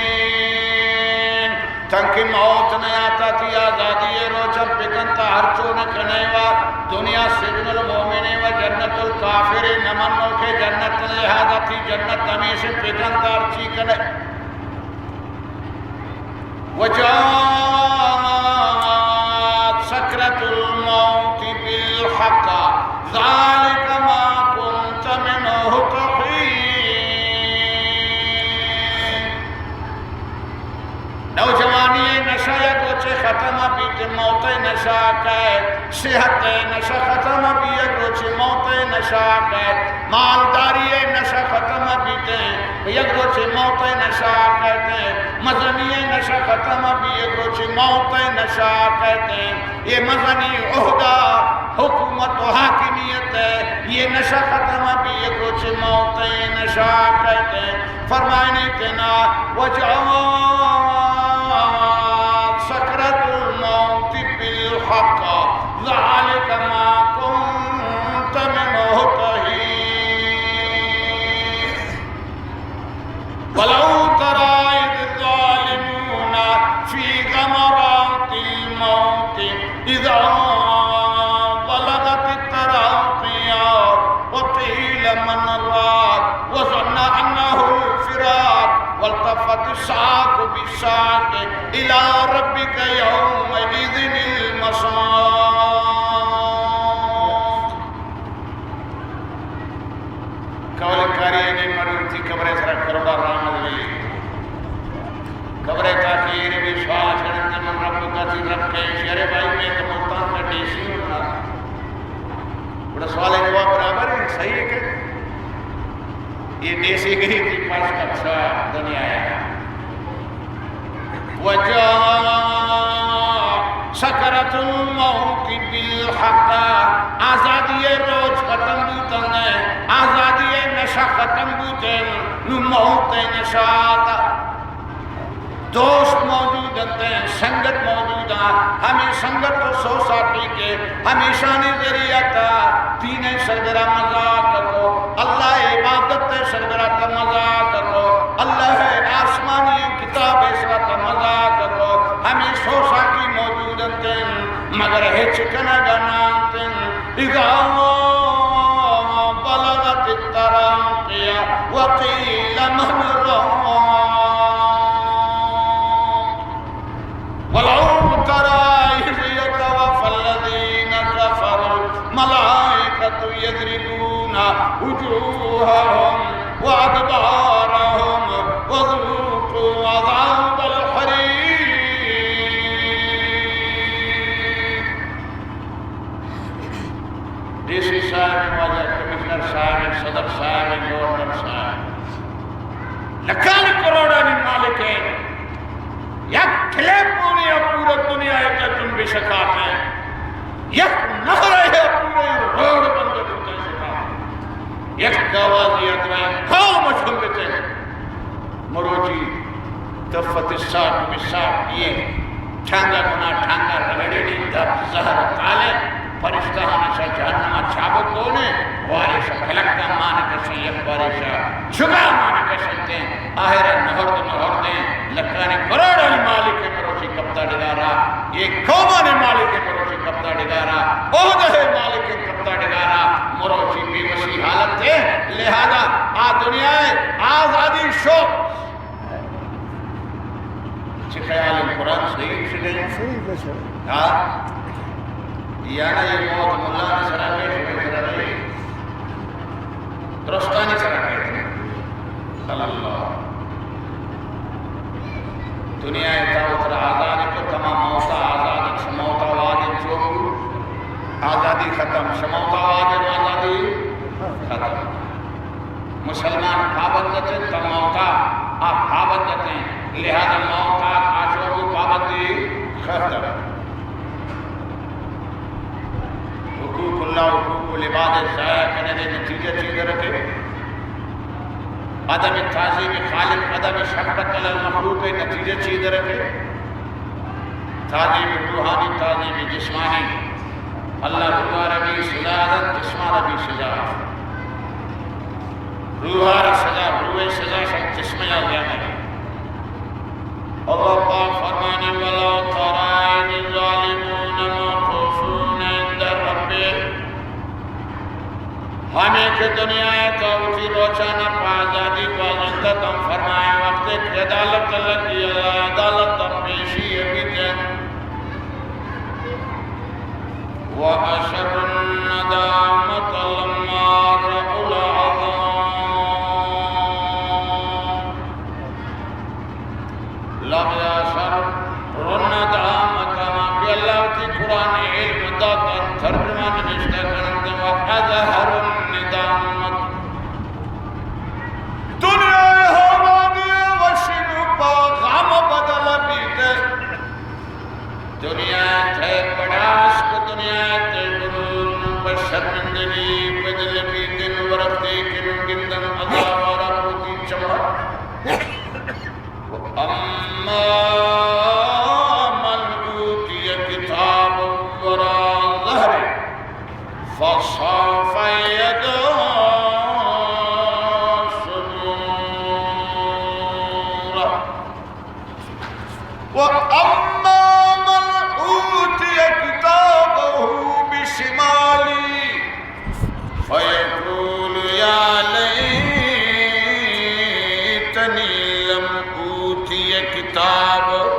تنکہ موت نیاتا تئی آزادی ء روچ پکنت، ہرچو نہ کنے و دنیا سجن المؤمن و جنت الکافر نہ منو کہ جنت، لہذا تئی جنت ہمیش پکنت ہرچی کنے۔ وجاءت سکرة الموت بالحق ذلك ما كنت منه تحيد۔ نوجوانی ء نشہ یک روچے ختم بیت، موت ء نشہ کئیت۔ صحت ء نشہ ختم بی، یک روچے موت ء نشہ کئیت۔ مالداری ء نشہ ختم بیت، یک روچے موت ء نشہ کئیت۔ مزنی ء نشہ ختم بی، یک روچے موت ء نشہ کئیت۔ اے مزنی عہدہ، حکومت و حاکمیت ء، اے نشہ ختم بی، یک روچے موت ء نشہ کئیت۔ فرمائنی تینا: وجاءت سکرة الموت بالحق ذلك ما كنت منه تحيد۔ ولو ترى إذ الظالمون في غمرات الموت إذا بلغت التراقي وقيل من راق وظن أنه الفراق والتفت الساق بالساق إلى ربك يومئذ المساق۔ کولکاری ء نیم مروتی قبر ء سرا کروڑا رام دلی۔ قبر ء تاکہ ایرے بھی سوال کرن کہ من رب کا تئی رب کئے؟ شہر بھائی میں تو ملتان کا ڈی سی ہوں نا۔ بڑا سوال ء جواب برابر ہے، صحیح ہے کہ یہ ڈی سی گئی تھی پاس کا اچھا دنیا ہے۔ وجاء سکرة الموت بالحق، آزادی ء روچ ختم بوتن، آزادی ء نشہ ختم بوتن، نو موت ء نشہ آتا۔ دوست موجود انت، سنگت موجود آ، ہمیں سنگت و سوسائٹی کے ہمیشانی ذریعہ تا دین ء سربرا مذاق کو، اللہ ء عبادت ء سربرا تا مذاق کو، اللہ ء آسمانی کتاب ء سرا تا مذاق کو، ہمیں سوسائٹی موجود انت، مگر ہچ کنگا نہ انت۔ اذا بلغت التراقی وقیل من راق۔ لکانی کروڑانی مالک ایں۔ یک ٹیلیفونے ءَ پورا دنیا ءِ تہ جنبش کاتے۔ یک نہرے ءَ پورا روڈ بند کتے شکاتے۔ یک آوازے ءَ درائیں قوم جنبتے۔ مروچی تفت الساق بالساق، یہ ٹھانگا گنا ٹھانگا رگڑینی، دپ زہر تالے، فرشتہان شہ جہنم چابک کونے، وارش کلکا مان کشن، یک وارش جگا مان کشنتے۔ آہر نہرد نہردیں، لکانی کروڑانی مالک مروچی کپتا ڈگارا، یہ قومانی مالک مروچی کپتا ڈگارا، عہدہ مالک کپتا ڈگارا، مروچی بے وسی حالت ہے۔ لہذا آ دنیا ءِ آزادی شوق چی خیال ہے؟ قرآن صحیح چی نہیں؟ صحیح بس ہے۔ ہاں؟ یا نہ یہ موت ملا نے سرا کہے، شمے سرا نہیں۔ درستانی سرا کہے۔ اللہ۔ دنیا ءِ تہ وترا آزاد کو، تمام موتا آزاد، شموتا وادن چوک۔ آزادی ختم، شموتا وادن آزادی ختم۔ مسلمان پابند اتیں، تاں موتا آ پابند اتیں، لہذا موتا آ شوق پابندی ختم۔ حقوق اللہ، حقوق العباد ضائع کنگ ءِ نتیجہ چی درکے؟ عدم تعظیم خالق، عدم شفقت علی المخلوق ءِ نتیجہ چی درکے؟ تعذیب روحانی، تعذیب جسمانی۔ اللہ روح ءَ را بھی سزا دنت، جسم ءَ را بھی سزا۔ روح ءَ را سزا، روح ءِ سزا شہ جسم ءَ زیادہ ہے۔ اللہ پاک فرمانی: ولو تری إذ الظالمون موقوفون عند ربهم۔ ہمے کہ دنیا ءِ تہ وتی روچانا پہ آزادی گوازینت، تاں فرمائے وقتے کہ عدالت لگی، عدالت پیشی بیت۔ وأسروا الندامة لما رأوا العذاب۔ لفظ اسروا الندامة، ہما کہ اللہ وتی قرآن ءِ علم داتن، ترجمہ نبشتہ کننت، وأظهروا الندامة۔ دنیا ءِ آبادی وشی نوں پہ غم بدل بیت۔ دنیا ءِ تہ بڑاس کو، دنیا ءِ تہ غرور نوں پہ شرمندگی بدل بیت۔ وقتے کہ نوں گندن عذاب ءَ را وتی چماں۔ وأما من أوتي كتابه وراء ظهره فسوف يدعو ثبورا۔ وأما من أوتي كتابه بشماله فيقول يا ليتني لم أوت كتابيه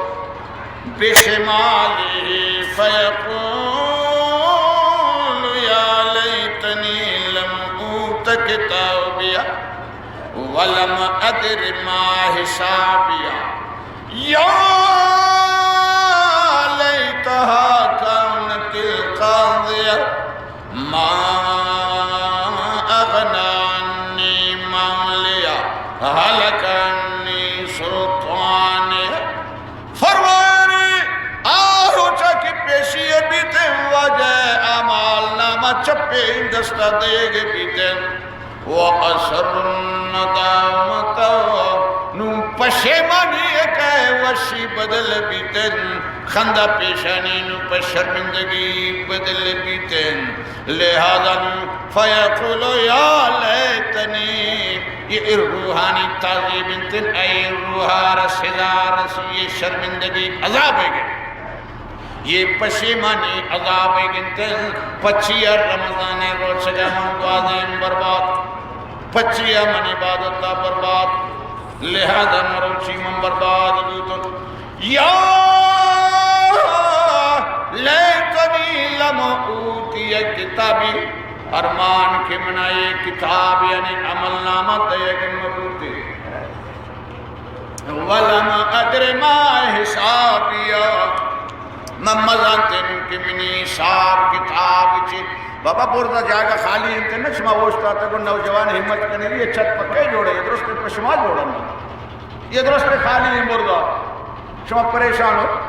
بشماله فيقول يا ليتني لم أوت كتابيه ولم أدر ما حسابيه يا ليتها كانت القاضية ما أغنى عني ماليه هلك عني سلطانيه۔ فرمائے، آ روچا کہ پیشی بیتیں، واجہ اعمال نامہ چپیں دستا دیگ بیتیں۔ وأسروا الندامة، نوں پشیمانی ءِ کہ وشی بدل بیتن، خندہ پیشانی نوں پہ شرمندگی بدل بیتن۔ لہذا نوں فیقول یا لیتنی، یہ روحانی تعذیب انتن، اے روحا را سزا رسی، یہ شرمندگی عذاب ہے گئے۔ یہ پشیمانی عذاب ءَ گندیں، پچیا رمضان ءِ روچگ ءَ من گوازیں برباد، پچیا من عبادت ءَ برباد، لہذا مروچی من برباد بوتوں۔ یا لیتنی لم اوتی کتابی، ارمان کہ منا یہ کتاب یعنی عمل نامہ دیگ مہ بوتے۔ ولم ادر ما حسابیہ، من مزانتیں کہ منی حساب کتاب چی۔ بابا، برزا جاگہ خالی انت نہ، شما اوشتاتگ و نوجوان ہمت کنگی، یہ چھت پکے جوڑے، درست پہ شما جوڑا نہ۔ یہ درست خالی ہیں مردہ، شما پریشان ہو۔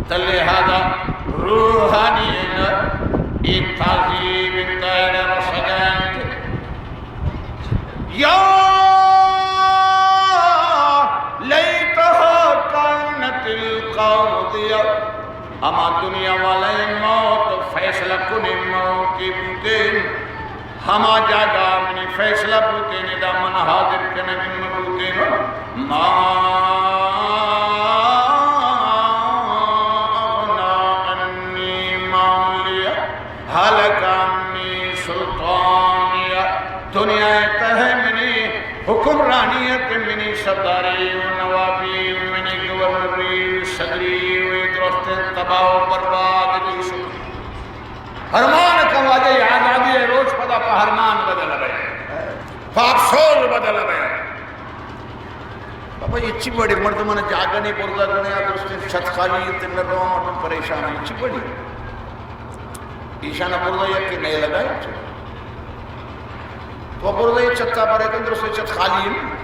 تو لہذا روحانی ہیں نا، یہ تہذیب انتہائی رسگائیں۔ یا لیتها کانت القاضیہ، ہما دنیا والے موت فیصلہ کنیں موت بوتیں۔ ہما جاگہ منی فیصلہ بوتیں، ادا من حاضر کنگ مہ بوتیں۔ ما اغنی عنی مالیہ، هلک عنی سلطانیہ۔ دنیا ءِ تہ ءَ منی حکمرانی ات، منی سرداری و نوابی، منی گورنری و صدری و اے درستیں تباہ و برباد بی شت۔ ارمان کن واجہ، اے آزادی ءِ روچ پدا پہ ارمان بدل بئے، پہ افسوز بدل بئے۔ بابا، اے چی وڑیں مردماں جاگہ نی برزا کنیں، آ درستیں چھت خالی انت، نہ رو مردم پریشان انت، چی وڑیں؟ ایشاں برزا یکے نئے لگائے۔ تو برزا اے چھتا برے کن، درستیں چھت خالی انت۔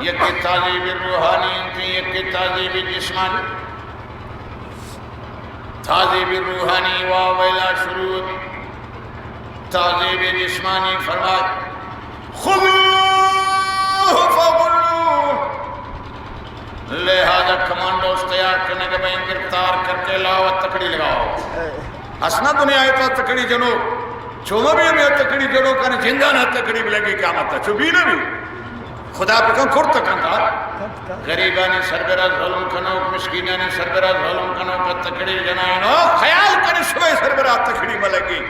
یکے تہذیب روحانی انت، یکے تہذیب جسمانی۔ تہذیب روحانی وا ویلا شروع، تہذیب جسمانی فرمائے، خذوه فغلوه۔ لہذا کمانڈوز تیار کنگ بئیں، گرفتار کر کے لاؤ، تکڑی لگاؤ۔ ہست نہ دنیا ءِ تہ ءَ تکڑی جنوک، چو مہ بی ہمے تکڑی جنوکانی جنداں ءَ تکڑی بلگی قیامت ءَ، چو بی نہ بی۔ خدا بکن کرت کنت۔ غریبانی سربرا ظلم کنوک، مسکینانی سربرا ظلم کنوک، تکڑی جنائینو۔ خیال کن شمئے سربرا تکڑی ملگی۔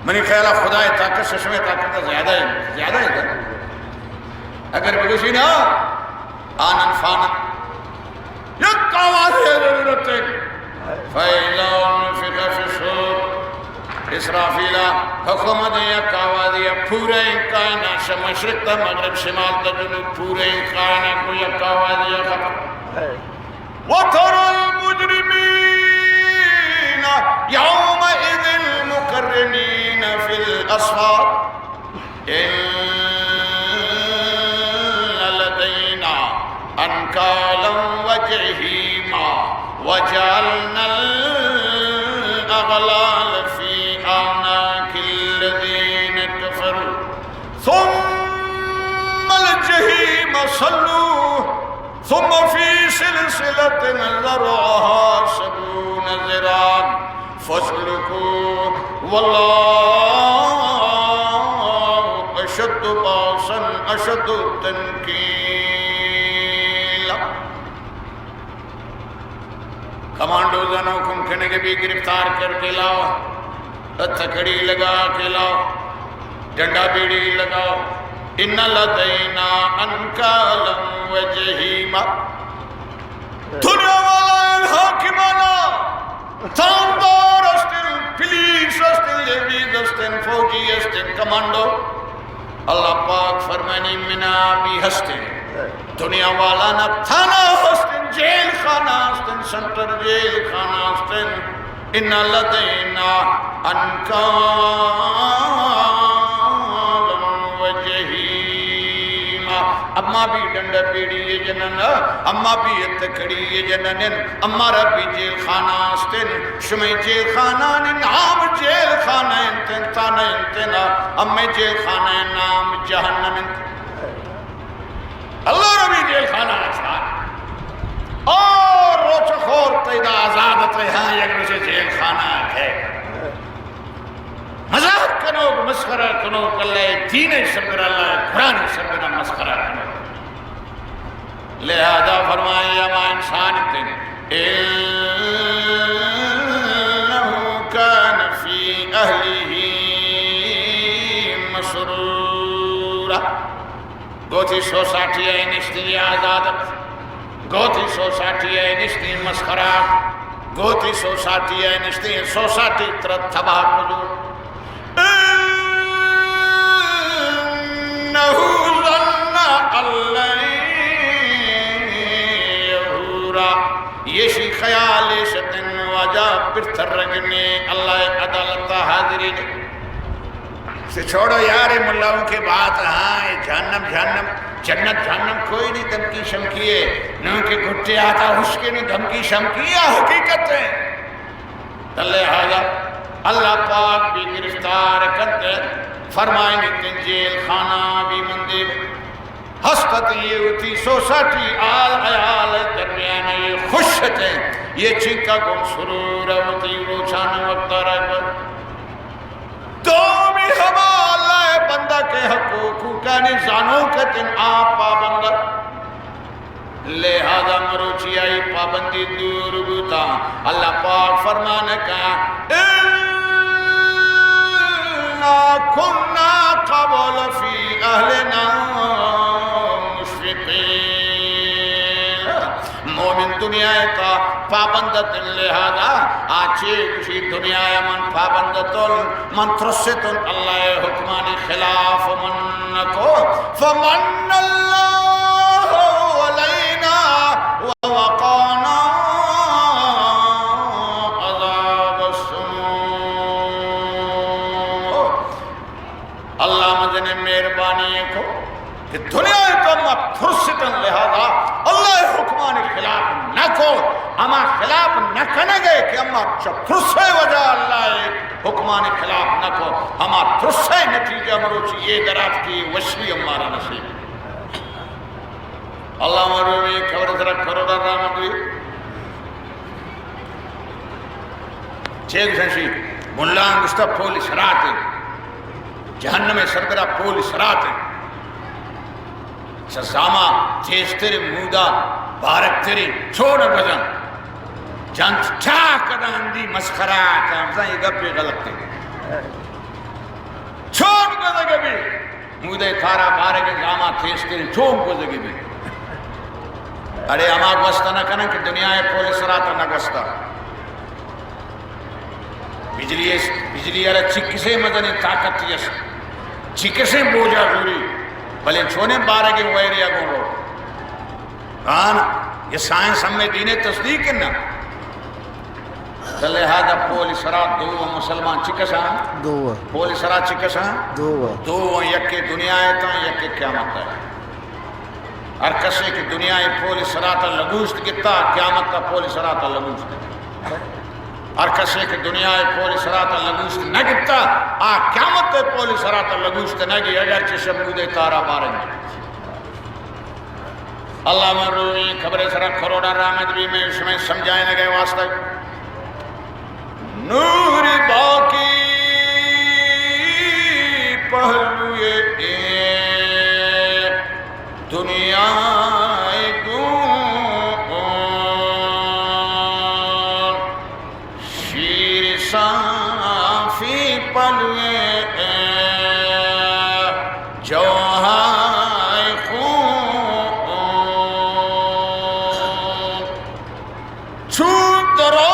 منی خیال ءَ خدا ءِ طاقت شمئے طاقت ءَ زیادہ ہے، زیادہ ہے۔ اگر بگوشی نا، آنن فانن، یک آوازے ضرورت ہے۔ فَإِذَا نُفِخَ فِي الصُّورِ۔ اسرافیل ءَ حکم دے، یک آوازے ءَ پوریں کائنات، شہ مشرق تا مغرب، شمال تا جنوب، پوریں کائنات کو یک آوازے ءَ ختم۔ وَتَرَى الْمُجْرِمِينَ يَوْمَئِذٍ مُقَرَّنِينَ فِي الْأَصْفَادِ۔ إِنَّ لَدَيْنَا أَنْكَالًا وَجَحِيمًا وَجَعَلْنَا الْأَغْلَالَ فِي أَعْنَاقِ الَّذِينَ كَفَرُوا ثُمَّ الْجَحِيمَ صَلُّوهُ ثُمَّ فِي سِلْسِلَةٍ ذَرْعُهَا سَبْعُونَ ذِرَاعًا فَاسْلُكُوهُ وَاللَّهُ أَشَدُّ بَأْسًا وَأَشَدَّ تَنْكِيلًا۔ کمانڈوزاں حکم کنگ بی، گرفتار کر کے لاؤ، تکڑی لگا کے لاؤ، ڈنڈا بیڑی لگاؤ۔ إِنَّ لَدَيْنَا أَنْكَالًا وَجَحِيمًا۔ دنیا والا ان حاکمانا، تاندار استن، پولیس استن، لیویز استن، فوجی استن، کمانڈو۔ اللہ پاک فرمانی منا بی ہستیں۔ دنیا والا نا تھانہ ہستیں، جیل خانہ ہستیں، سینٹرل جیل خانہ ہستیں۔ إِنَّ لَدَيْنَا أَنْكَالًا وَجَحِيمًا۔ اما بی ڈنڈ پیڑی جنن، اما بی تکڑی جنن، اما را بی جیل خانہ ہستیں۔ شمئے جیل خانہ نام جیل خانہ انت، تھانہ انت نا، امے جیل خانہ نام جہنم انت۔ اللہ را بی جیل خانہ ہستا۔ اور روچ خور تیدا آزاد تے، ہاں، یک روچ جیل خانہ ہے۔ مذاق کنوک، مسخرہ کنوک، اللہ دین سربرا، اللہ قرآن سربرا مسخرہ کنوک۔ لہذا فرمایا، ما انسان تے، إِنَّهُ كَانَ فِي أَهْلِهِ مَسْرُورًا۔ گوتی سوسائٹی ءَ نشتی آزاد، گوتی سوسائٹی ءَ نشتی مسخرہ، گوتی سوسائٹی ءَ نشتی، سوسائٹی ترا تباہ کجو۔ إِنَّهُ ظَنَّ أَن لَّن يَحُورَ۔ ایشی خیال ایش اتن واجہ پر ترگنے، اللہ عدالت حاضرین۔ تو چھوڑو یار، اے ملاؤں کے بات، ہاں، اے جہنم، جہنم، جنت، جہنم کوئی نہیں، دھمکی شمکی ہے۔ نوں کہ گھٹے آتا ہشکے نوں دھمکی شمکی یا حقیقت ہے۔ تو لہذا اللہ پاک بھی گرفتار کرتے، فرمائیں گے تن جیل خانہ بھی مندے ہست ات، یہ وتی سوسائٹی آل عیال درمیان یہ خوش ات، یہ چنکا گم سرور وتی روچان وقت رکھ۔ دومی ہما اللہ ءِ بندہ کہ حقوقانی زانوک ات، آ پابند ات۔ لہذا مروچی آئی پابندی دور بوتا۔ اللہ پاک فرمان کا، إنا كنا قبل في أهلنا مشفقين۔ مومن دنیا ءِ تہا پابند اتن، لہذا آ چے گوشی، دنیا ءَ من پابند اتن، من ترستن اللہ ءِ حکمانی خلاف من نکو، فمن الله علينا ووقانا عذاب السموم۔ اللہ مزنیں مہربانی کو کہ دنیا ءِ تہا ما ترستن، لہذا اللہ ءِ حکمانی خلاف نہ کو۔ ہما خلاف نہ کنگ ءَ کہ ہما چہ ترس ءِ وجہ اللہ ءِ حکمانی خلاف نہ کو، ہما ترس ءِ نتیجہ مروچی یہ درات کی وشی ہمارا نصیب۔ اللہ مروی قبر سرا کروڑا رحمت ہوئی۔ چے گوشن شی؟ ملا گوشتا پول صراط ءَ، جہنم ءِ سربرا پول صراط ءَ۔ چہ زاما تیزتر، مودا بارکتریں، چون بزن۔ جنت ٹاک داندی مسخرہ کا، بزن یہ گپے غلط ہے۔ چون بزن گپے۔ مودے تارا بارگیں زاما تیزتریں، چون گوزگی بی۔ اڑے ہما گوست نہ کنن کہ دنیا ءِ پول صراط نہ گوستا۔ بجلی اس، بجلی ءَ را چکسے مزنیں طاقت یس، چکسے بوجا زوری، بلے چونیں بارگیں ویرے اگوں رو۔ ہاں، یہ سائنس ہمیں دین ءِ تصدیق ہے نا۔ تو لہذا پول صراط دو مسلمان چکساں؟ دو۔ پول صراط چکساں؟ دو۔ دو، یکے دنیا ءِ تہا، یکے قیامت ءِ۔ ہر کسے کہ دنیا ءِ پول صراط ءَ لگوشت گتا، قیامت ءِ پول صراط ءَ لگوشت۔ ہر کسے کہ دنیا ءِ پول صراط ءَ لگوشت نہ گتا، آ قیامت ءِ پول صراط ءَ لگوشت نہ گی، اگرچہ شمودے تارا باریں۔ اللہ مروی قبر سرا کروڑا رحمت بی، میں شمیں سمجھائے نہ گئے واسطہ۔ نور باقی پہلوئے اے دنیا دوں، شیر صافی پلوے جوہر خون۔ چو درو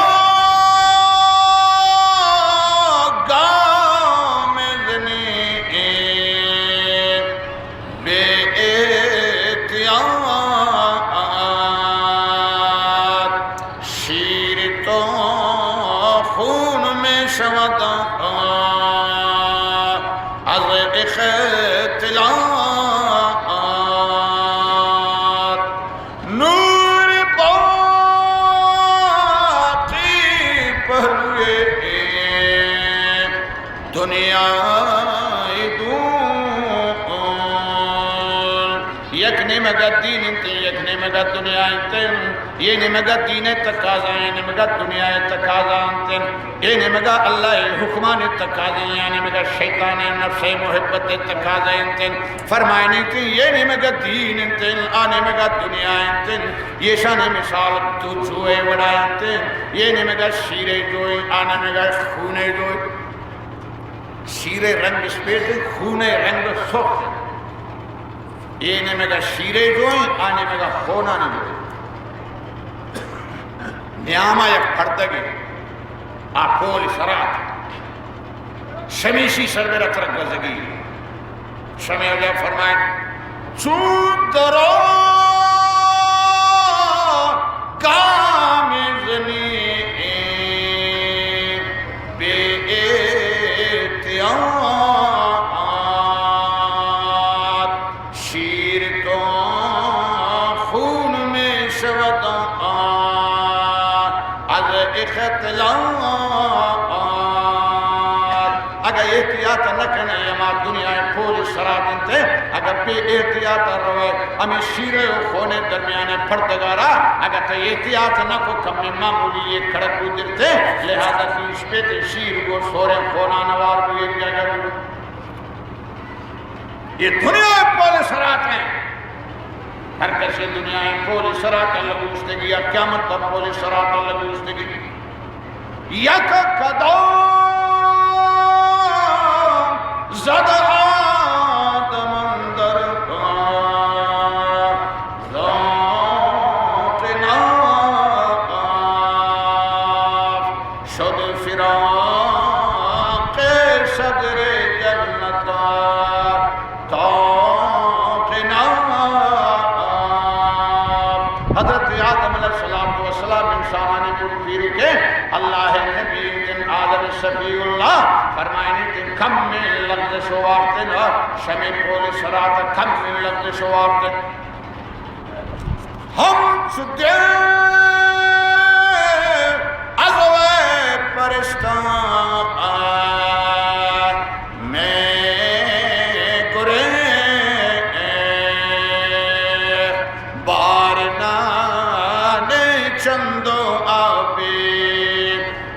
گام زنی بے احتیاط، شیر تو خون میں شود از اختلاط۔ نور باقی پہلوئے دنیا دوں۔ یک نیمگا دین انت، یک نیمگا دنیا انت۔ یہ نیمگا دین تقاضا، یہ نیمگا دنیا تقاضا انت۔ اے نیمگا اللہ ءِ حکمانی تقاضے، آ نیمگا شیطان ءِ نفس ءِ محبت ءِ تقاضے انت۔ فرمائنی تھی، اے نیمگا دین انت، آ نیمگا دنیا انت۔ ایشانی مثال دو جوئے وڑا انت۔ اے نیمگا شیرے جوئے، آ نیمگا خونے جوئے۔ شیرے رنگ اسپیت، خونے رنگ سرخ۔ اے نیمگا شیرے جوئے، آ نیمگا خونانی جوئے۔ نیاما یک پردگے، آ پول صراط، شمیشی سربرا ترا گوزگی۔ شمے وجہ فرمائے، چو درو گام زنی بے احتیاط۔ شیر تو خون می شود آ، از اختلاف. اگہ احتیاط نہ کنے، ہما دنیا پول سرات انت، اگہ بے احتیاط روے، ہمیں شیر و خون درمیان پردگارا، اگہ تو احتیاط نہ کو، کمی معمولی یہ کڑک گزرتے، لہذا تو اس پہ تے شیر کو سورے خونان وار بھی ایک جگہ بھی. یہ دنیا پول سرات ہیں. ہر کسی دنیا پول سرات لگوستگی یا قیامت پر پول سرات لگوستگی. یک قدم زد آدم اندر ذوق ناف، شد فراق صدر جنت طاق ناف. حضرت آدم علیہ الصلوۃ والسلام انسانانی گروہ پیری کے اللہ نبی دن آدم صفی اللہ فرمائنی کہ کم میں لفظ شوارتن، شمی پول سرات کم میں لفظ شوارتن. ہم چو دل از وی پرشتہ می گریخت، بارنان چندو آبی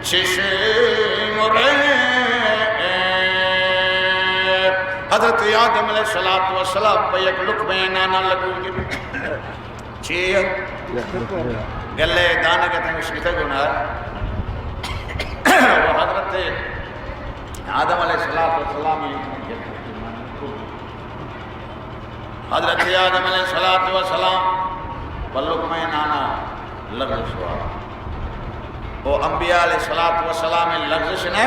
چشم ریخت. حضرت آدم علیہ الصلوۃ والسلام پہ یک لقمہ نانا لگو گی. چی؟ گلے دانگ اتن اشکتہ گناہ. و حضرت آدم علیہ الصلوۃ والسلام، حضرت آدم علیہ الصلوۃ والسلام پہ لقمہ نانا لغزش ہوا. او انبیاء علیہ الصلوۃ والسلام لغزش نہ،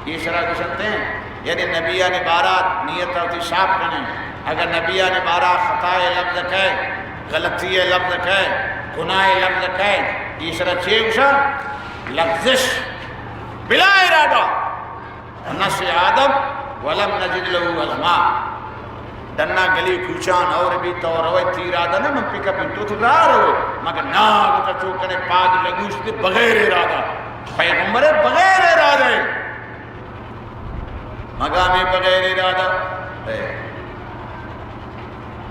ایشرا گشنتے، یعنی نبیانی بارا نیت وتی صاف کنے. اگر نبیانی بارا خطا لفظ کئے، غلطی لفظ کئے، گناہ لفظ کئے، ایشرا چے گشا؟ لغزش، بلا ارادہ. نسي آدم ولم نجد له عزما. ڈنا گلی کوچان اور بھی تو روے تیر آدھا نہ من پک اپ تو تو راہ روے. مگر نا گتا چو کنے پاد لگوش دے بغیر ارادہ. پیغمبر بغیر ارادہ. مقام بغیر ارادہ. اے.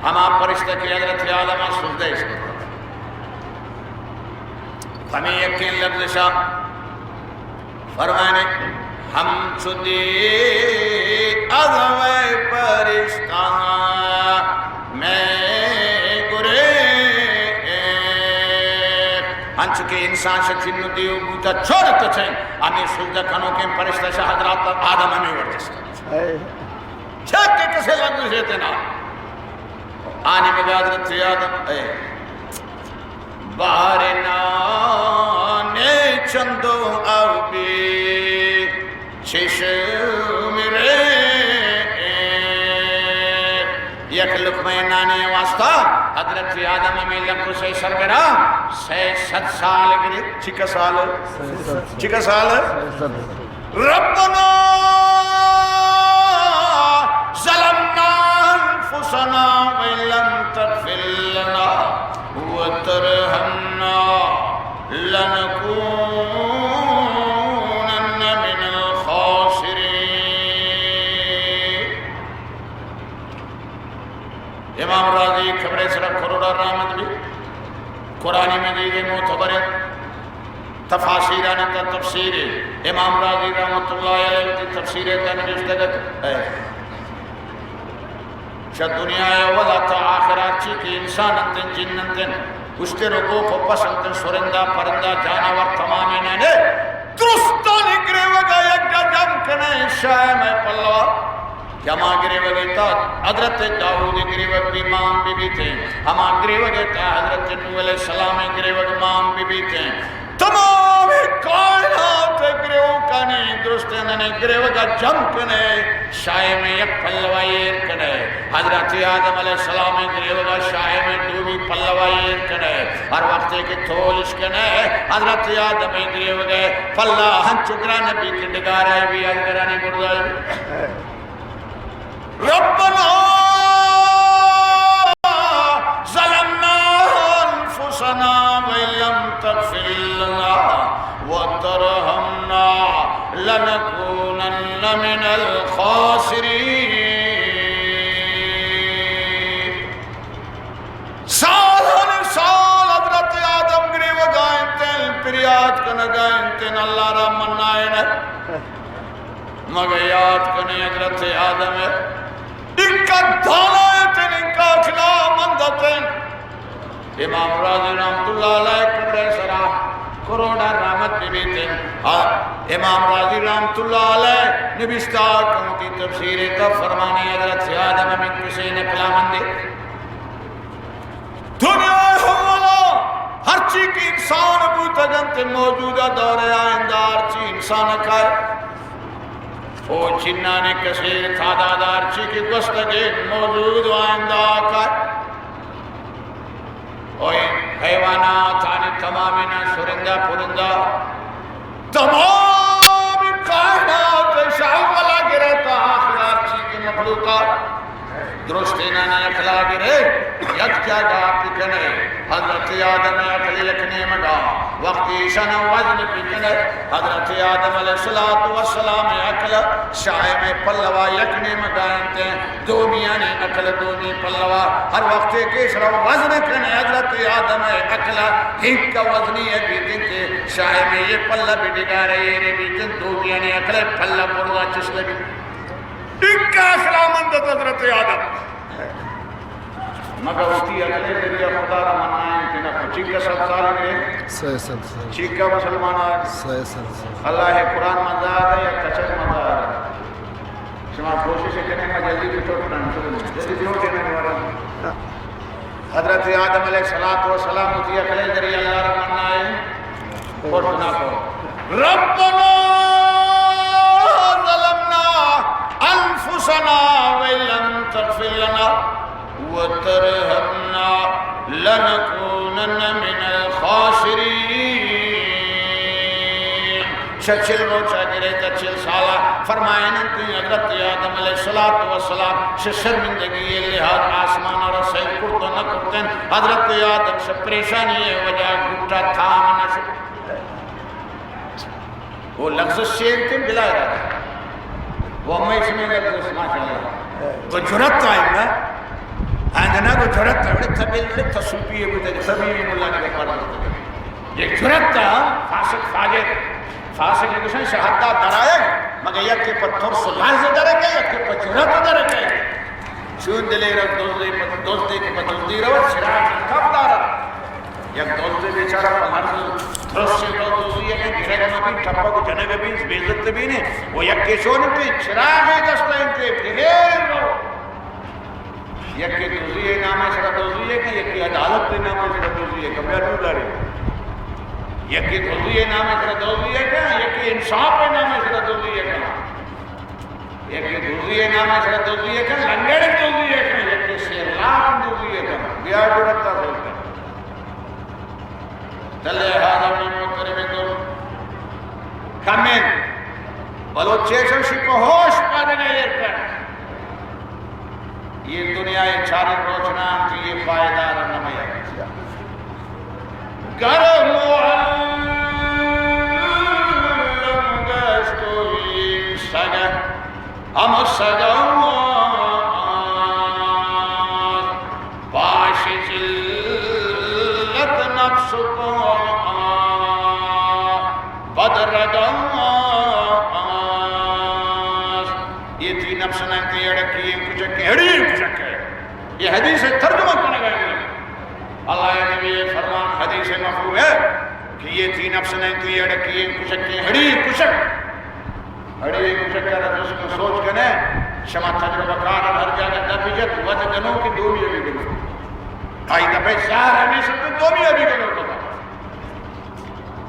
ہما پرشتہ کہ حضرت آدم سجدہ اس کو. ہمیں یقین لفظ شاہ فرمانے، ہم چو دی از وی پرشتہ می گریخت. انچو کہ انسان شہ جن و دیو بوتا چور تو چین، ہمیں سجدہ کنوکیں پرشتہ شہ حضرت آدم ہمیں ورجست. چک کسے لگ نشیتے نا. آنی مگا حضرت آدم، اے. بارنان چندو آبی چشم ریخت. یک لقمہ نانے واسطہ حضرت آدم ہمیں لکو سے سر برا سئے سد سال گرے. چکا سال؟ چکا سال؟ ربنا ظلمنا أنفسنا وإن لم تغفر لنا وترحمنا لنكونن من الخاسرين. امام راضی قبر سرا کروڑا رحمت بھی قرآن مجید معتبر ہے. تفاسیرانی تا تفسیر امام راضی رحمت اللہ علیہ وتی تفسیر تا نوشتگ ات. اے. چہ دنیا اولا تا آخرات چی کہ انسان انتن، جن انتن، اشتر و گوک و پس انتن، سرندہ، پرندہ، جانور تمامینانے درستانی گریوگا یک جا جم کنے، شاہ میں پلوا. کہ ہما گریوگے تا حضرت داؤد گریوگ بھی مان بہ بیتیں، ہما گریوگے تا حضرت نوح علیہ السلام گریوگ مان بہ بیتیں، تمام کائنات گریوکانی درستینانی گریوگا جم کنے، شاہ میں یک پلوا ایر کنے. حضرت آدم علیہ السلام گریوگا شاہ میں دومی پلوا ایر کنے. ہر وقت کہ تولش کنے، حضرت آدم گریوگے پلا ہنچو گران بی کہ ڈگارے بی، از گرانی مردہ بی. ربنا گا انت، اللہ را منائیں۔ مگہ یاد کنے حضرت آدم ء انکا دانا اتن، انکا عقل مند اتن۔ امام رازی رحمت اللہ علیہ قبر سرا کروڑا رحمت ببیتن۔ آ، امام رازی رحمت اللہ علیہ نبشتہ کن وتی تفسیر تا فرمانی حضرت آدم من کسے نقلا مندے۔ دنیا اولا ہرچی کہ انسان بوتگ انت، موجودہ دور آئندہ ہرچی انسان کائے، او جنانی کثیر تعداد ہرچی کہ گوستگیں موجود و آئندہ کائے۔ او حیوانات آنی تمامیں سرندہ پرندہ، تمام کائنات شاہ اولا گرے تا آخر ہرچی کہ مخلوقات درستینان عقلا گرے، یک جاگہ بکنے۔ حضرت آدم عقل یک نیمگا، وقتی ایشان وزن بکنے، حضرت آدم علیہ الصلوۃ والسلام عقل شاہ میں پلوا یک نیمگا انت، دومیانی عقل دومی پلوا۔ ہر وقتے کہ ایشرا وزن کنے حضرت آدم عقل ہنکا وزنی ہے بیتن کہ شاہ میں یہ پلہ بڈگارے، یہ بیتن دومیانی عقل پلہ بردا چست بی۔ انکا عقل مند حضرت آدم۔ مگہ وتی عقل ذریعہ خدا را منائیں کہ نہ؟ چنکا صد سال گرے؟ سئے سد سال۔ چنکا مسلمان آ؟ سئے سد سال۔ اللہ قرآن مزار ہے یا کچک مزار ہے؟ شما کوشش کریں، ما جلدی پہ چوٹ کنیں، جلدی چوٹ کنیں۔ حضرت آدم علیہ الصلوۃ والسلام وتی عقل ذریعہ اللہ را منائیں۔ ربنا ظلمنا انفسنا وان لم تغفر لنا وترحمنا لنکونن من الخاسرین۔ شہ چل روچا گرے تا چل سالا فرمائنن کہ حضرت آدم علیہ الصلوۃ والسلام شہ شرمندگی لحاظ آسمان را سیر کرتا نہ کرتن۔ حضرت آدم شہ پریشانی وجہ گٹا تام نہ شد۔ وہ لغزش چے انت؟ بلا ارادہ۔ وہ ہمے اسم لغزش، ماشاءاللہ۔ وہ جرأت آئی نا۔ آئندہ نا وہ جرأت آئی، بڑے تبیل، بڑے تصوفی ہے، بڑے تبیل ملا نے پر۔ یہ جرأت آ، فاسق فاجر۔ فاسق گوشن شہادت درائے، مگر یک کے پر ترس و لرز درکے، یک کے پر جرأت درکے۔ چون دلے را دزدے پہ، دزدے کہ پہ دزدی رود، چراغ کپ دارد۔ یک دزدے بیچارہ پہ لرز ترس سے تو دزدی ہے کہ گرگ مبی، ٹپک جنگ بی، بے عزت بی نے۔ وہ یک کے چون پہ چراغ دستا انتے، بغیر رو۔ یک کے دزدی ہے نام سرا دزدی ہے کہ، یک کے عدالت کے نام سرا دزدی ہے کہ، بیا دو داری۔ یک کے دزدی ہے نام سرا دزدی ہے کہ، یک کے انصاف کے نام سرا دزدی ہے کہ۔ یکے دزی ءِ نام ءَ سرا دزی ءَ کن، لنگڑ دزی ءَ کن، یکے سیرلاپ دزی ءَ کن۔ بیا جرأت ءَ سوچ کن۔ تلے ہادا میں محترم تو کمیں بلوچے شو شی پہ ہوش پادگا ایر کن۔ یہ دنیا ءِ چاریں روچناں کہ یہ پائیدار نہ میا۔ گر معلم گشت و این سگ ہم سگ است، پاش ذلت نفس تو بدرگ است۔ یہ تئی نفس نہ انت، یہ اڑکی ءِ کچک ءِ، ہڑی ءِ کچک ءِ۔ یہ حدیث ءِ ترجمہ کنگ ءَ انت۔ اللہ ءِ نبی ءِ فرمان حدیث ءِ مفہوم ہے کہ یہ تئی نفس نہ انت، یہ اڑکی ءِ کچک ءِ، ہڑی ءِ کچک۔ ہڑی ءِ کچک ءَ را جست کن، سوچ کنے، شما تجربہ کار ہر جاگہ دپ جت، وت گنوک دومی ءَ بھی گنوک۔ آئی دپ ءَ زہر ہمیش انت، دومی ءَ بھی گنوک۔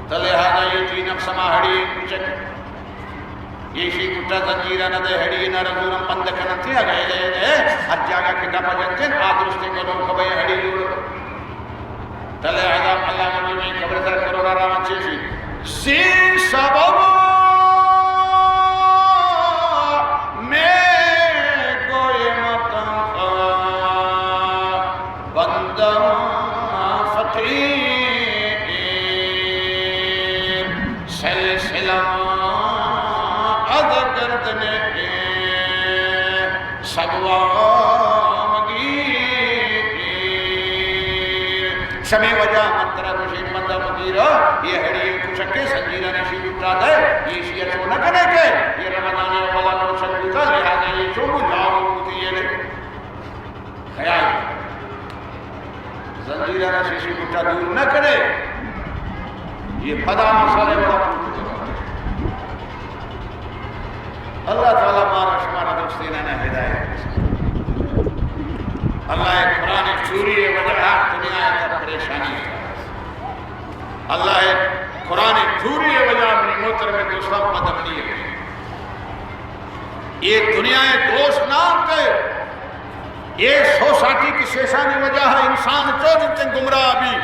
تلے ہادا یہ تئی نفس ہما ہڑی ءِ کچک۔ ایشی گٹا زنجیرا نہ دے، ہڑی نہ رزورم بند کننتی، اگہ ایلے ایلے ہر جاگہ کہ دپ جنتن، آ درستیں گنوک بئے ہڑی جوڑ۔ تلے ہادا اللہ نبی میں قبر سر کروڑا راما چیشی۔ زین سبب میں گوئے مکن بندہ فقیر، سلسلہ از گردن سگوام گیر۔ چمے وجہ من ترا گوشیں بندہ فقیرا، یہ ہڑی کچکے زنجیرانی شی لٹا دے، یہ شی چو نہ کنے کہ یہ رمضان اولا روچک بوتا، لہذا یہ چو مجاو بوتی یہ نے۔ خیال زنجیرانی شی لٹا دور نہ کنے، یہ پدا مسئلہ بڑا پوچھ۔ اللہ تعالی مارا شمارا درستینانا ہدایت۔ اللہ ءِ قرآن چوری ءِ وجہ ءَ دنیا ءِ تک پریشانی۔ اللہ ءِ قرآن چوری ءِ وجہ ءَ منی محترم دوستاں بدامنی۔ یہ دنیا ءِ دوست نہ انت، یہ سوسائٹی کی شیشانی وجہ ءَ انسان چون انت گمراہ بھی،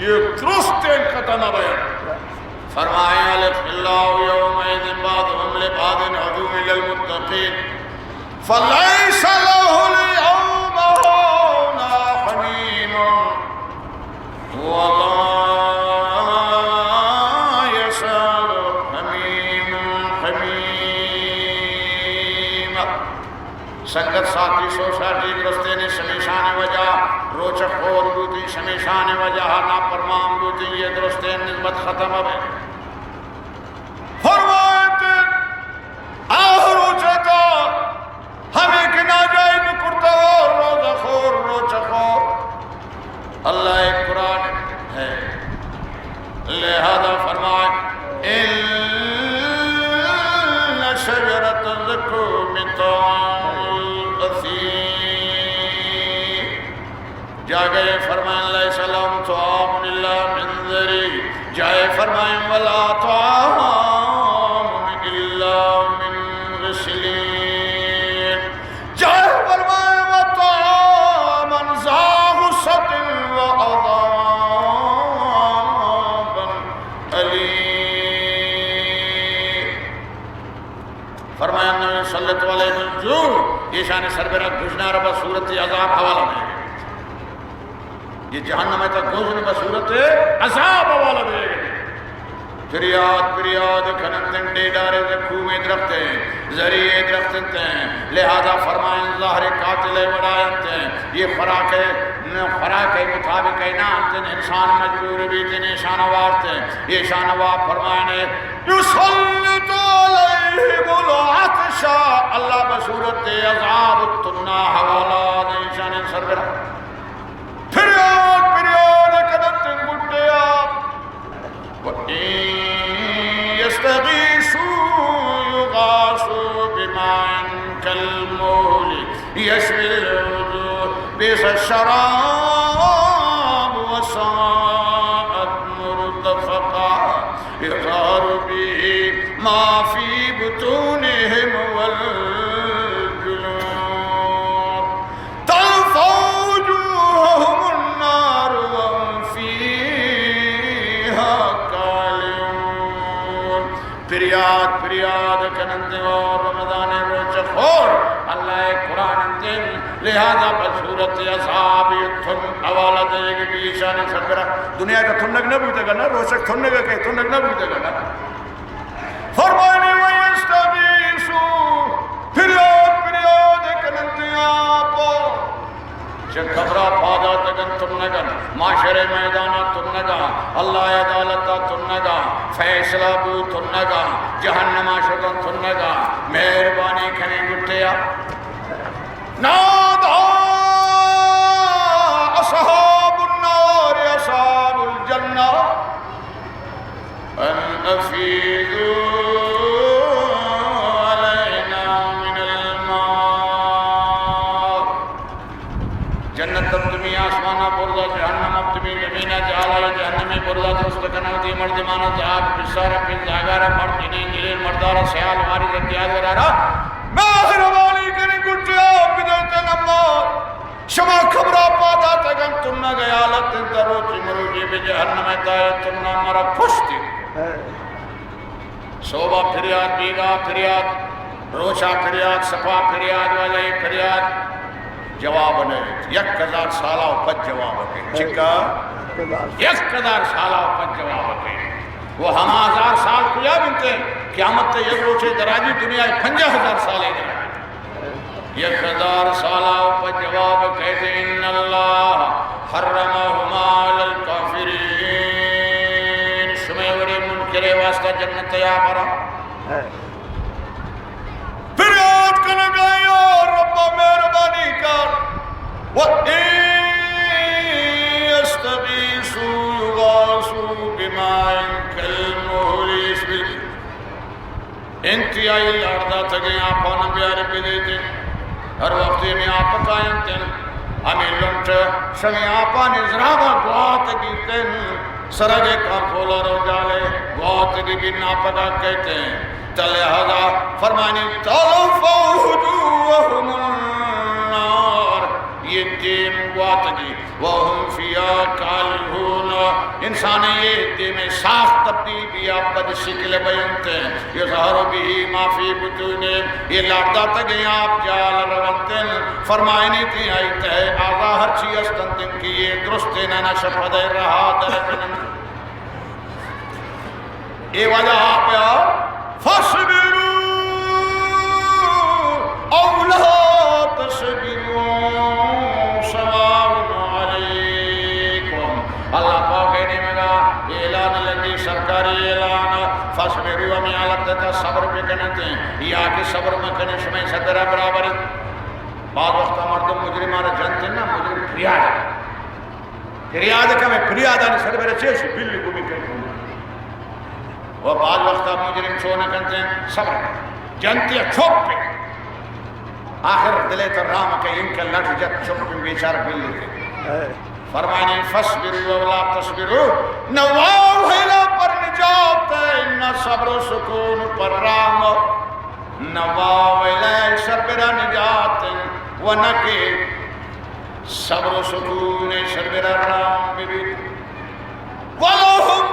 یہ درست ختم بیا۔ فرمائے، الف اللہ یومئذ بعضهم لبعض عدو الا المتقین فلیس له الیوم هاهنا حمیم ولا یسأل حمیم حمیما۔ سنگت ساتھی سوسائٹی درستین شمیشان وجہ، روچ خور بوتی شمیشان وجہ، نافرمان بوتی، یہ درستین نسبت ختم بے۔ فرمائیت، آہ روچ تا ہمیں کہ ناجائز کرتا ہو، روزہ خور، روچ خور۔ اللہ ءِ قرآن ہے، لہذا فرمائے، ان شجرۃ الزقوم طعام الاثیم۔ جاگہ فرمائے، لیس لهم طعام الا من ضریع۔ جاگہ فرمائے، ولا طعام الا من غسلین۔ جاگہ فرمائے، وطعاما ذا غصۃ وعذابا الیم۔ فرمایا، انه یسلط علیهم الجوع، ایشان سربرا گژن ءَ را بہ صورت عذاب حوالہ دے۔ یہ جہنم ءِ تہ گژن بہ صورت عذاب حوالہ دے۔ پریاد، پریاد کننت، ڈیڈارے زقومے درخت ایں، ضریعے درخت ایں، لہذا فرمائیں، زہر قاتل ءِ وڑا ایں، یہ خوراک ءِ، خوراک ءِ مطابق نہ انت، انسان مجبور بیت ایشان وارت، ایشان وا فرمائیں، یسلط علیهم العطش، اللہ بہ صورت عذاب تنا حوالہ دے ایشان سربرا۔ پریاد، پریاد کننت گٹے ءَ۔ وَإِن يَسْتَغِيثُوا يُغَاثُوا بِمَاءٍ كَالْمُهْلِ يَشْوِي الْوُجُوهَ بِئْسَ الشَّرَابُ وَسَاءَتْ مُرْتَفَقًا يُصْهَرُ بِهِ مَا فِي بُطُونِهِمْ وَالْجُلُودُ تَلْفَحُ وُجُوهَهُمُ النَّارُ وَهُمْ فِيهَا كَالِحُونَ۔ پریاد، پریاد کننت او رمضان ءِ روچ خور، اللہ ءِ قرآن انت، لہذا بہ صورت عذاب تن حوالہ دیگ بی ایشان سربرا۔ دنیا ءَ تنگ نہ بوتگ نا، روچک تنگ کہ تنگ نہ بوتگ نا۔ فرمائنی، وَيَسْتَغِيثُوا، پریاد، پریاد کننت آپ۔ چہ قبرا پاد آتگن تنگن، معاشر ءِ میدانا تنگا، اللہ ءِ عدالتا تنگا، فیصلہ بو تنگا، جہنما شتن تنگا، مہربانی کنیں گٹے ءَ۔ نادى أصحاب النار أصحاب الجنة أن أفيضوا علينا من الماء۔ جنت ابتمی آسمانا برزا، جہنم ابتمی زمینا جالا، جہنمی برزا درست کنا، دی مردمانا زہگ پسارا پس زاگارا مرد جنین جنین مردارا سیال واری زندیال ورارا مہربانی کنی گٹیا بدیتے نماز۔ شما قبرا پاد آتگن تنگ ءِ حالت انت، روچی مروچی بہ جہنم ءِ تہا تنگ، مرا کشتی۔ صبح پریاد، بیگاہ پریاد، روچا پریاد، سپا پریاد، واجہ پریاد۔ جواب نہ انت۔ یک ہزار سالا و پد جواب کئیت۔ چکا؟ یک ہزار سالا و پد جواب کئیت۔ و ہما ہزار سال کجا بنت؟ قیامت ءِ یک روچے دراجی، دنیا ءِ پنجاہ ہزار سالے دراجی۔ یک ہزار سالا و پد جواب کئیت، إن الله حرمهما على واسطہ جنت یا برا۔ پریاد کنگا، یا رب مہربانی کر۔ و ان یستغیثوا یغاثوا بماء کالمہل یشوی الوجوہ۔ انت آئی لاڑ داتگیں آپاں بیار بدیت۔ ہر وقت ہمے آپ کاینت، ہمے لنٹ شمے آپانی زراگا گوات گیتن، سرگ کاں پولا رو جالے گوات گی بنا پدا کہتے۔ تلے ہدا فرمانی، تلفح وجوہہم النار، یہ دیم گوات گی۔ وهم فيها كالحون، انسان یہ دیم ساخت تبدیل بیا، بد شکل بینت۔ یظهر به ما في بطونهم، یہ لاڑ داتگیں آپ جال رونت۔ فرمائنی تئی آئی تہ آگا ہرچی استنت کہ یہ درست نہ نشہ پدے رہا در کنن۔ اے وجہ پیا، فاصبروا او لا تصبروا سواء علیکم۔ اللہ پاک ءِ نیمگا اعلان لگی، سرکاری اعلان، فاصبروا، ہمے حالت تھا صبر بکنت، یا کہ صبر مکنے، شمئے سرا برابر۔ بعض وقت مردم مجرمانا جنت نا، مجرم فریاد فریاد کمے، فریادانی سربرا چیشی بلی گمی کن۔ و بعض وقتا مجرم چون کنتے، صبر جنتے چپ۔ آخر دلے تو رام کے ان کے لٹ جت چپ بیچار بلی۔ فرمانی، فاصبروا او لا تصبروا، نہ واو ہیلا پر نجات، نہ صبر و سکون پر رام، نہ واو ہیلا سربرا نجات، و نہ کہ صبر و سکون سربرا رام ببیت۔ ولهم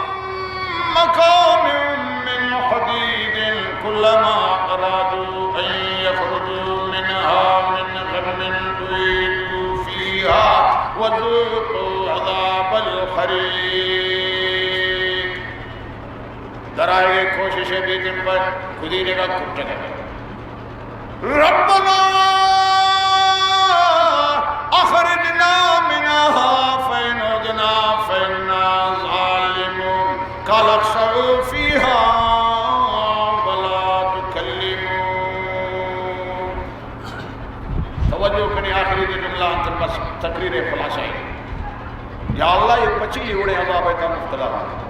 مقامع من حديد كلما أرادوا أن يخرجوا منها من غم أعيدوا فيها وذوقوا عذاب الحريق۔ درائے کوشش بیتن پر کدی نگاہ کٹگا۔ ربنا أخرجنا منها فإن عدنا فإنا ظالمون۔ قال اخسئوا فيها ولا تكلمون۔ توجہ کنی، آخری دو جملہ انت، بس تقریر خلاصہ ہے۔ یا اللہ، یہ پچی ایوڑے عذاب ہے تا مبتلا۔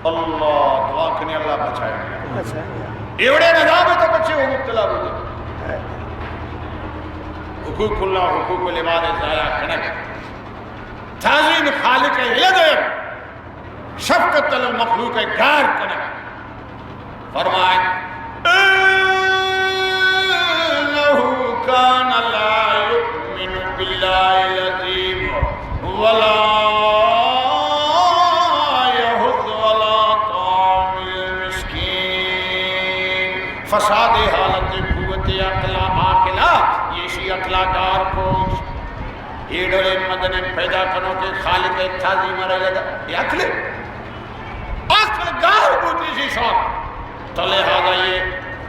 اللہ، دعا کنی، اللہ بچائے۔ اچھا۔ ایوڑے عذاب ہے تو بچے ہو مبتلا ہو۔ حقوق اللہ، حقوق العباد ضائع کنگ۔ تعظیم خالق ءِ یلہ دیگ، شفقت علی المخلوق ءِ گار کنگ۔ فرمائے، إنه كان لا يؤمن بالله العظيم ولا يحض على طعام المسكين۔ فساد حالت، قوت عقل، عاقلہ، یہ شی عقلہ گار کو۔ اے ڈولیں مزنیں پیدا کنوکیں خالق ءِ تعظیم ءَ را یلہ دات۔ اے عقل اِنت۔ عقل گار بوت ایشی شان۔ تو لہذا یہ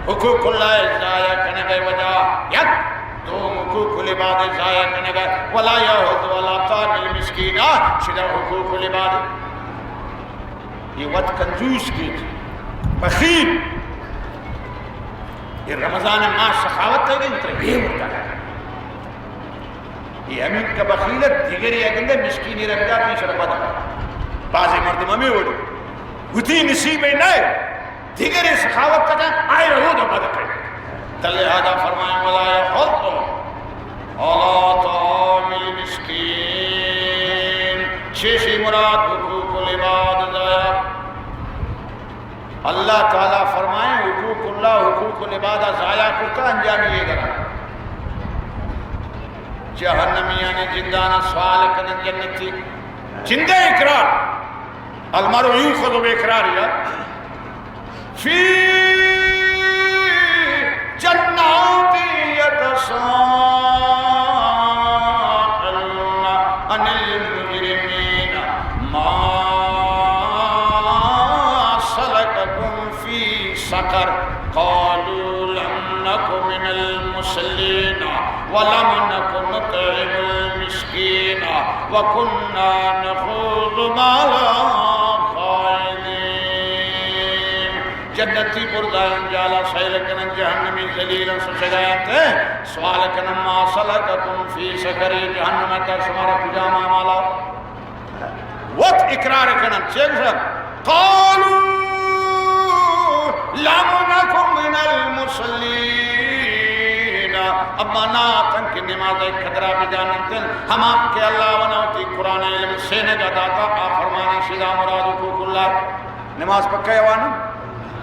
حقوق اللہ ءِ ضائع کنگ ءِ وجہ یک، دوم حقوق العباد ءِ ضائع کنگ ءِ، ولا يحض على طعام المسكين، شدا حقوق العباد۔ یہ وت کنجوس کیت، بخیل۔ یہ رمضان ءِ ماہ سخاوت ءَ گندے، ترے بے مردہ۔ یہ ہمینکہ بخیل اِنت، دیگرے ءَ گندے مسکینے را بدات، ایشرا بد کنت۔ بعضے مردم ہمے وڑ اِنت، وتی نصیب ءَ نہ، دیگرے سخاوت کنت، آئی را اودا بد کنت۔ تو لہذا فرمائے، ولا يحض على طعام المسكين۔ چیشی مراد حقوق العباد ضائع۔ اللہ تعالیٰ فرمائے، حقوق اللہ، حقوق العباد ءَ ضائع کرتا، انجام یہ درا۔ جہنمیانی جندانا سوال کنن جنتی۔ جندے اقرار۔ المرء يؤخذ بإقراره، يا۔ في جنات يتساءلون عن المجرمين ما سلككم في سقر؟ قالوا لم نك من المصلين ولم نك نطعم المسكين وكنا نخوض مع الخائضين۔ مرداں جالا سیل کنن، جہنمی ذلیلاں سچگا انت، سوال کنن، ما سلککم فی سقر، جہنم ءِ تہا شمارا کجام اعمالا وت اقرار کنن، چے گوشن؟ قالوا لم نک من المصلین، اما نہ آتن کہ نماز ءِ قدرا بجاننتن، ہما کہ اللہ ونا وتی قرآن ءِ علم سینگا داتا، آ فرمانے شدا مراد حقوق اللہ۔ نماز پہ کئے وانن؟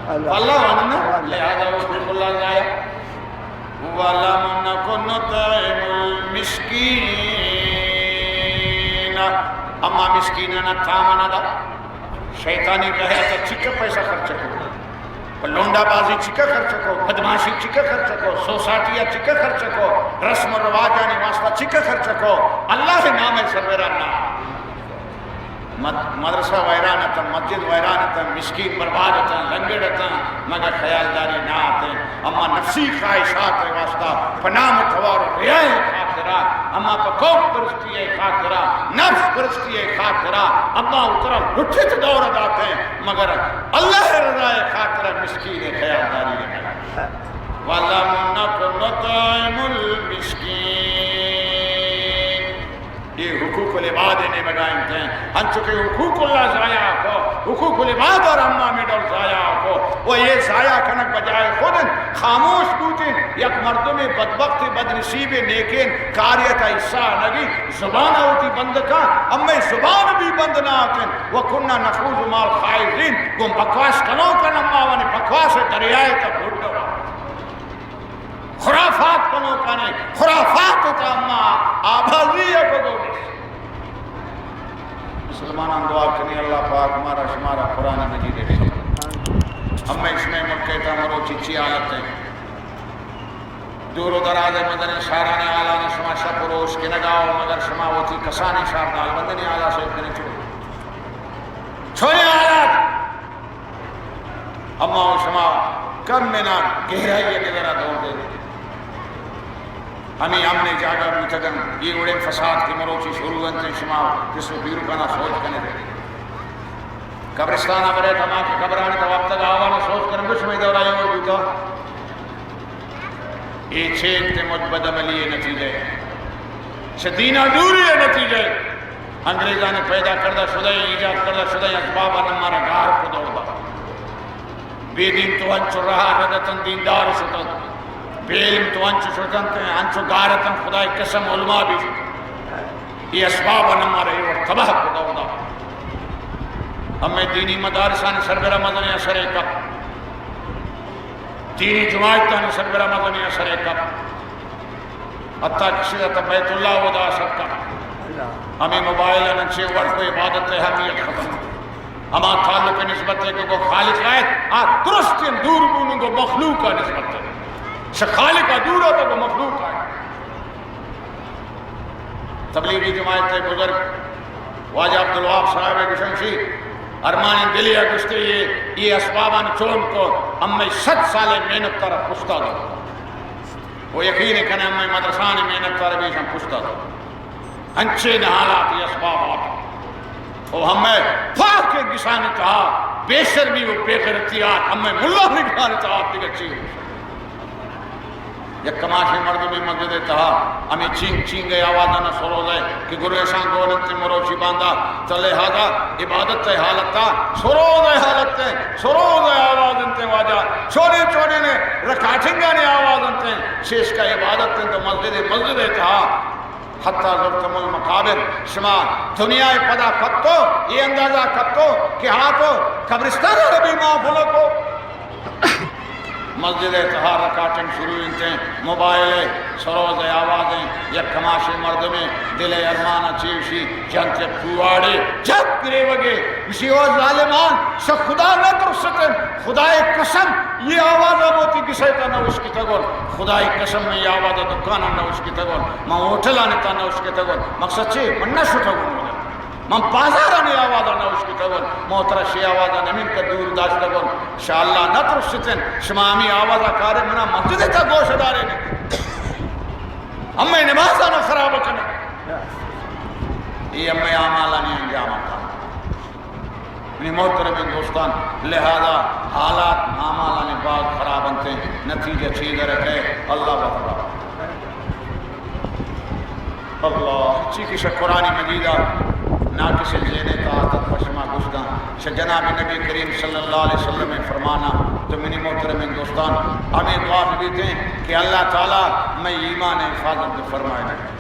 اللہ۔ اللہ وانن نا؟ اللہ۔ لہذا حقوق اللہ ضائع۔ ولم نک نطعم المسکین، اما مسکینانا تام نہ دا۔ شیطانی رہے تو چکا پیسہ خرچ کو، پہ لونڈا بازی چکا خرچ کو، بدماشی چکا خرچ کو، سوسائٹی چکا خرچ کو، رسم و رواجانی واسطہ چکا خرچ کو، اللہ نام سرورا نہ۔ مد-، مدرسہ ویران اتاں، مسجد ویران اتاں، مسکین برباد اتاں، لنگڑ اتاں، مگر خیالداری نہ آتیں۔ اما نفسی خواہشات ءِ واسطہ، پہ نام و توار و ریائے خاطرا، اما پہ قوم پرستی ءِ خاطرا، نفس پرستی ءِ خاطرا، اما اترا لٹت دور داتیں، مگر اللہ ءِ رضا ءِ خاطرا مسکین ءِ خیالداری نہ۔ ولم نک نطعم المسکین۔ اے حقوق العباد ءِ نیمگا انت۔ انچو کہ حقوق اللہ ضائع کو، حقوق العباد اور اما میڈل ضائع کو، و اے ضائع کنگ بجائے خود انت، خاموش بوتیں۔ یک مردمے بدبخت، بدنصیب، نیکیں کارے تا حصہ نگی، زبان وتی بند کا، اما زبان بھی بند نہ آتیں۔ وکنا نخوض مع الخائضین، گوں بکواس کنوکاں اما وانی بکواس دریائے تا بڈ خرافات کنوکانی، خرافات تا اما آبازی ءَ کدو نیست۔ مسلمانان دعا کنی، اللہ پاک مارا شمارا قرآن مجید ءِ سمجھ۔ ہمے شمے ملک ءِ تا مروچی چی حالت ایں۔ دور و دراز ءِ مزنیں شہرانی حالان شما شپ و روش کنگا او، مگر شما وتی کسانیں شہر دالبندانی حالا سیل کنی چو۔ چونیں حالات؟ اما و شما کم منا گہرائی ءَ نظر ءَ دور دے۔ ہمے امن ءِ جاگہ بوتگ انت، اے وڑیں فساد کہ مروچی شروع انت، شما پس و پیرکانا سوچ کنے دے۔ قبرستان ءَ برے، ہما کہ قبرانی تو وقت آوان سوچ کنے، شما دور آئی اور بوتا۔ اے چے انت؟ مجبد عملی ءِ نتیجہ ءَ، چہ دین ءَ دوری ءِ نتیجہ ءَ۔ انگریزانی پیدا کردہ شدہ، ایجاد کردہ شدہ اسباب ءَ مارا گار کو دور دا۔ بے دین تو انچو رہا ردتن، دیندار شتن۔ بے علم تو انچو شتن، انچو گارتن، خدائے قسم علماء بھی شتن۔ اے اسباب ءَ مارا اے وڑ تباہ کو دور دا۔ ہمے دینی مدارسانی سربرا مزنیں اثر ءَ کپ۔ دینی جماعتانی سربرا مزنیں اثر ءَ کپ۔ حتیٰ کسی ءَ تا بیت اللہ ودا اثر کپ۔ ہمے موبائل ءَ نچے وڑ کو عبادت ءِ اہمیت ختم۔ ہما تعلق ءِ نسبت ءَ کہ گو خالق ءَ، آ درستیں دور بونو گو مخلوق ءِ نسبت ءَ۔ چہ خالق ءَ دور ءَ تو گو مخلوق ءَ۔ تبلیغی جماعت ءِ بزرگ واجہ عبدالوہاب صاحب ءَ گوشنشی، ارمانی دلے ءَ گوشتے، اے، اے اسبابان چون کو، ہمے صد سال ءِ محنت ترا پشتا دو۔ و یقین کنے ہمے مدرسانی محنت ترا بیشن پشتا دو۔ انچیں حالات، اے اسبابات۔ و ہمے پاک گسانی تہا بے شرمی و بے غیرتی آت، ہمے ملا نگرانی تہا دیگہ چی؟ یک کماشیں مردمے مسجد ءِ تہا ہمے چینگ چینگ ءِ آوازانا سروز ءَ کہ گریشاں گون انت مروچی باندا، تو لہذا عبادت ءِ حالت ءَ سروز ءِ حالت ءَ سروز ءِ آواز انت واجہ، چوڑے چوڑے نے ریکارڈنگانی آواز انت، چیز کا عبادت انت مسجد، مسجد ءِ تہا۔ حتی زرتم المقابر، شما دنیا ءَ پدا کپتو، اے اندازہ کپتو کہ ہاتو قبرستان ءَ بھی معاف نہ کو۔ مسجد ءِ تہا ریکارڈنگ شروع انت، موبائل ءِ سروز ءِ آواز انت، یک کماشیں مردمے دل ءِ ارمان ءَ چیوشی جنت یک پواڑے جنت گریوگے، گوشی، او ظالمان، شہ خدا نہ ترستن؟ خدائے قسم، اے آواز ءَ وتی گسے تا نہ اشکتگون، خدائے قسم، من اے آواز ءَ دکان ءَ نہ اشکتگون، من ہوٹلانی تا نہ اشکتگون، مقصد چے؟ من نہ شتگون۔ من بازارانی آوازا نہ اشکتگون، من ترا شے آوازا نمینکہ دور داشتگون۔ شہ اللہ نہ ترستن، شما ہمے آوازا کارے منا مسجد تا گوش دارے نے۔ ہمے نمازانا خراب کنے۔ اے ہمے اعمالانی انجام آتا۔ منی محترمیں دوستان، لہذا حالات اعمالانی باز خراب انت، نتیجہ چی در کئے؟ اللہ وفقا۔ اللہ چی کہ شہ قرآن مجید ءَ ناقص ذہن ءِ تہا تک پشما گشتاں، شہ جناب نبی کریم صلی اللہ علیہ وسلم ءِ فرمانا، تو منی محترمیں دوستان، ہمیں دعا ببیتیں کہ اللہ تعالی مئے ایمان ءِ حفاظت بفرمائے۔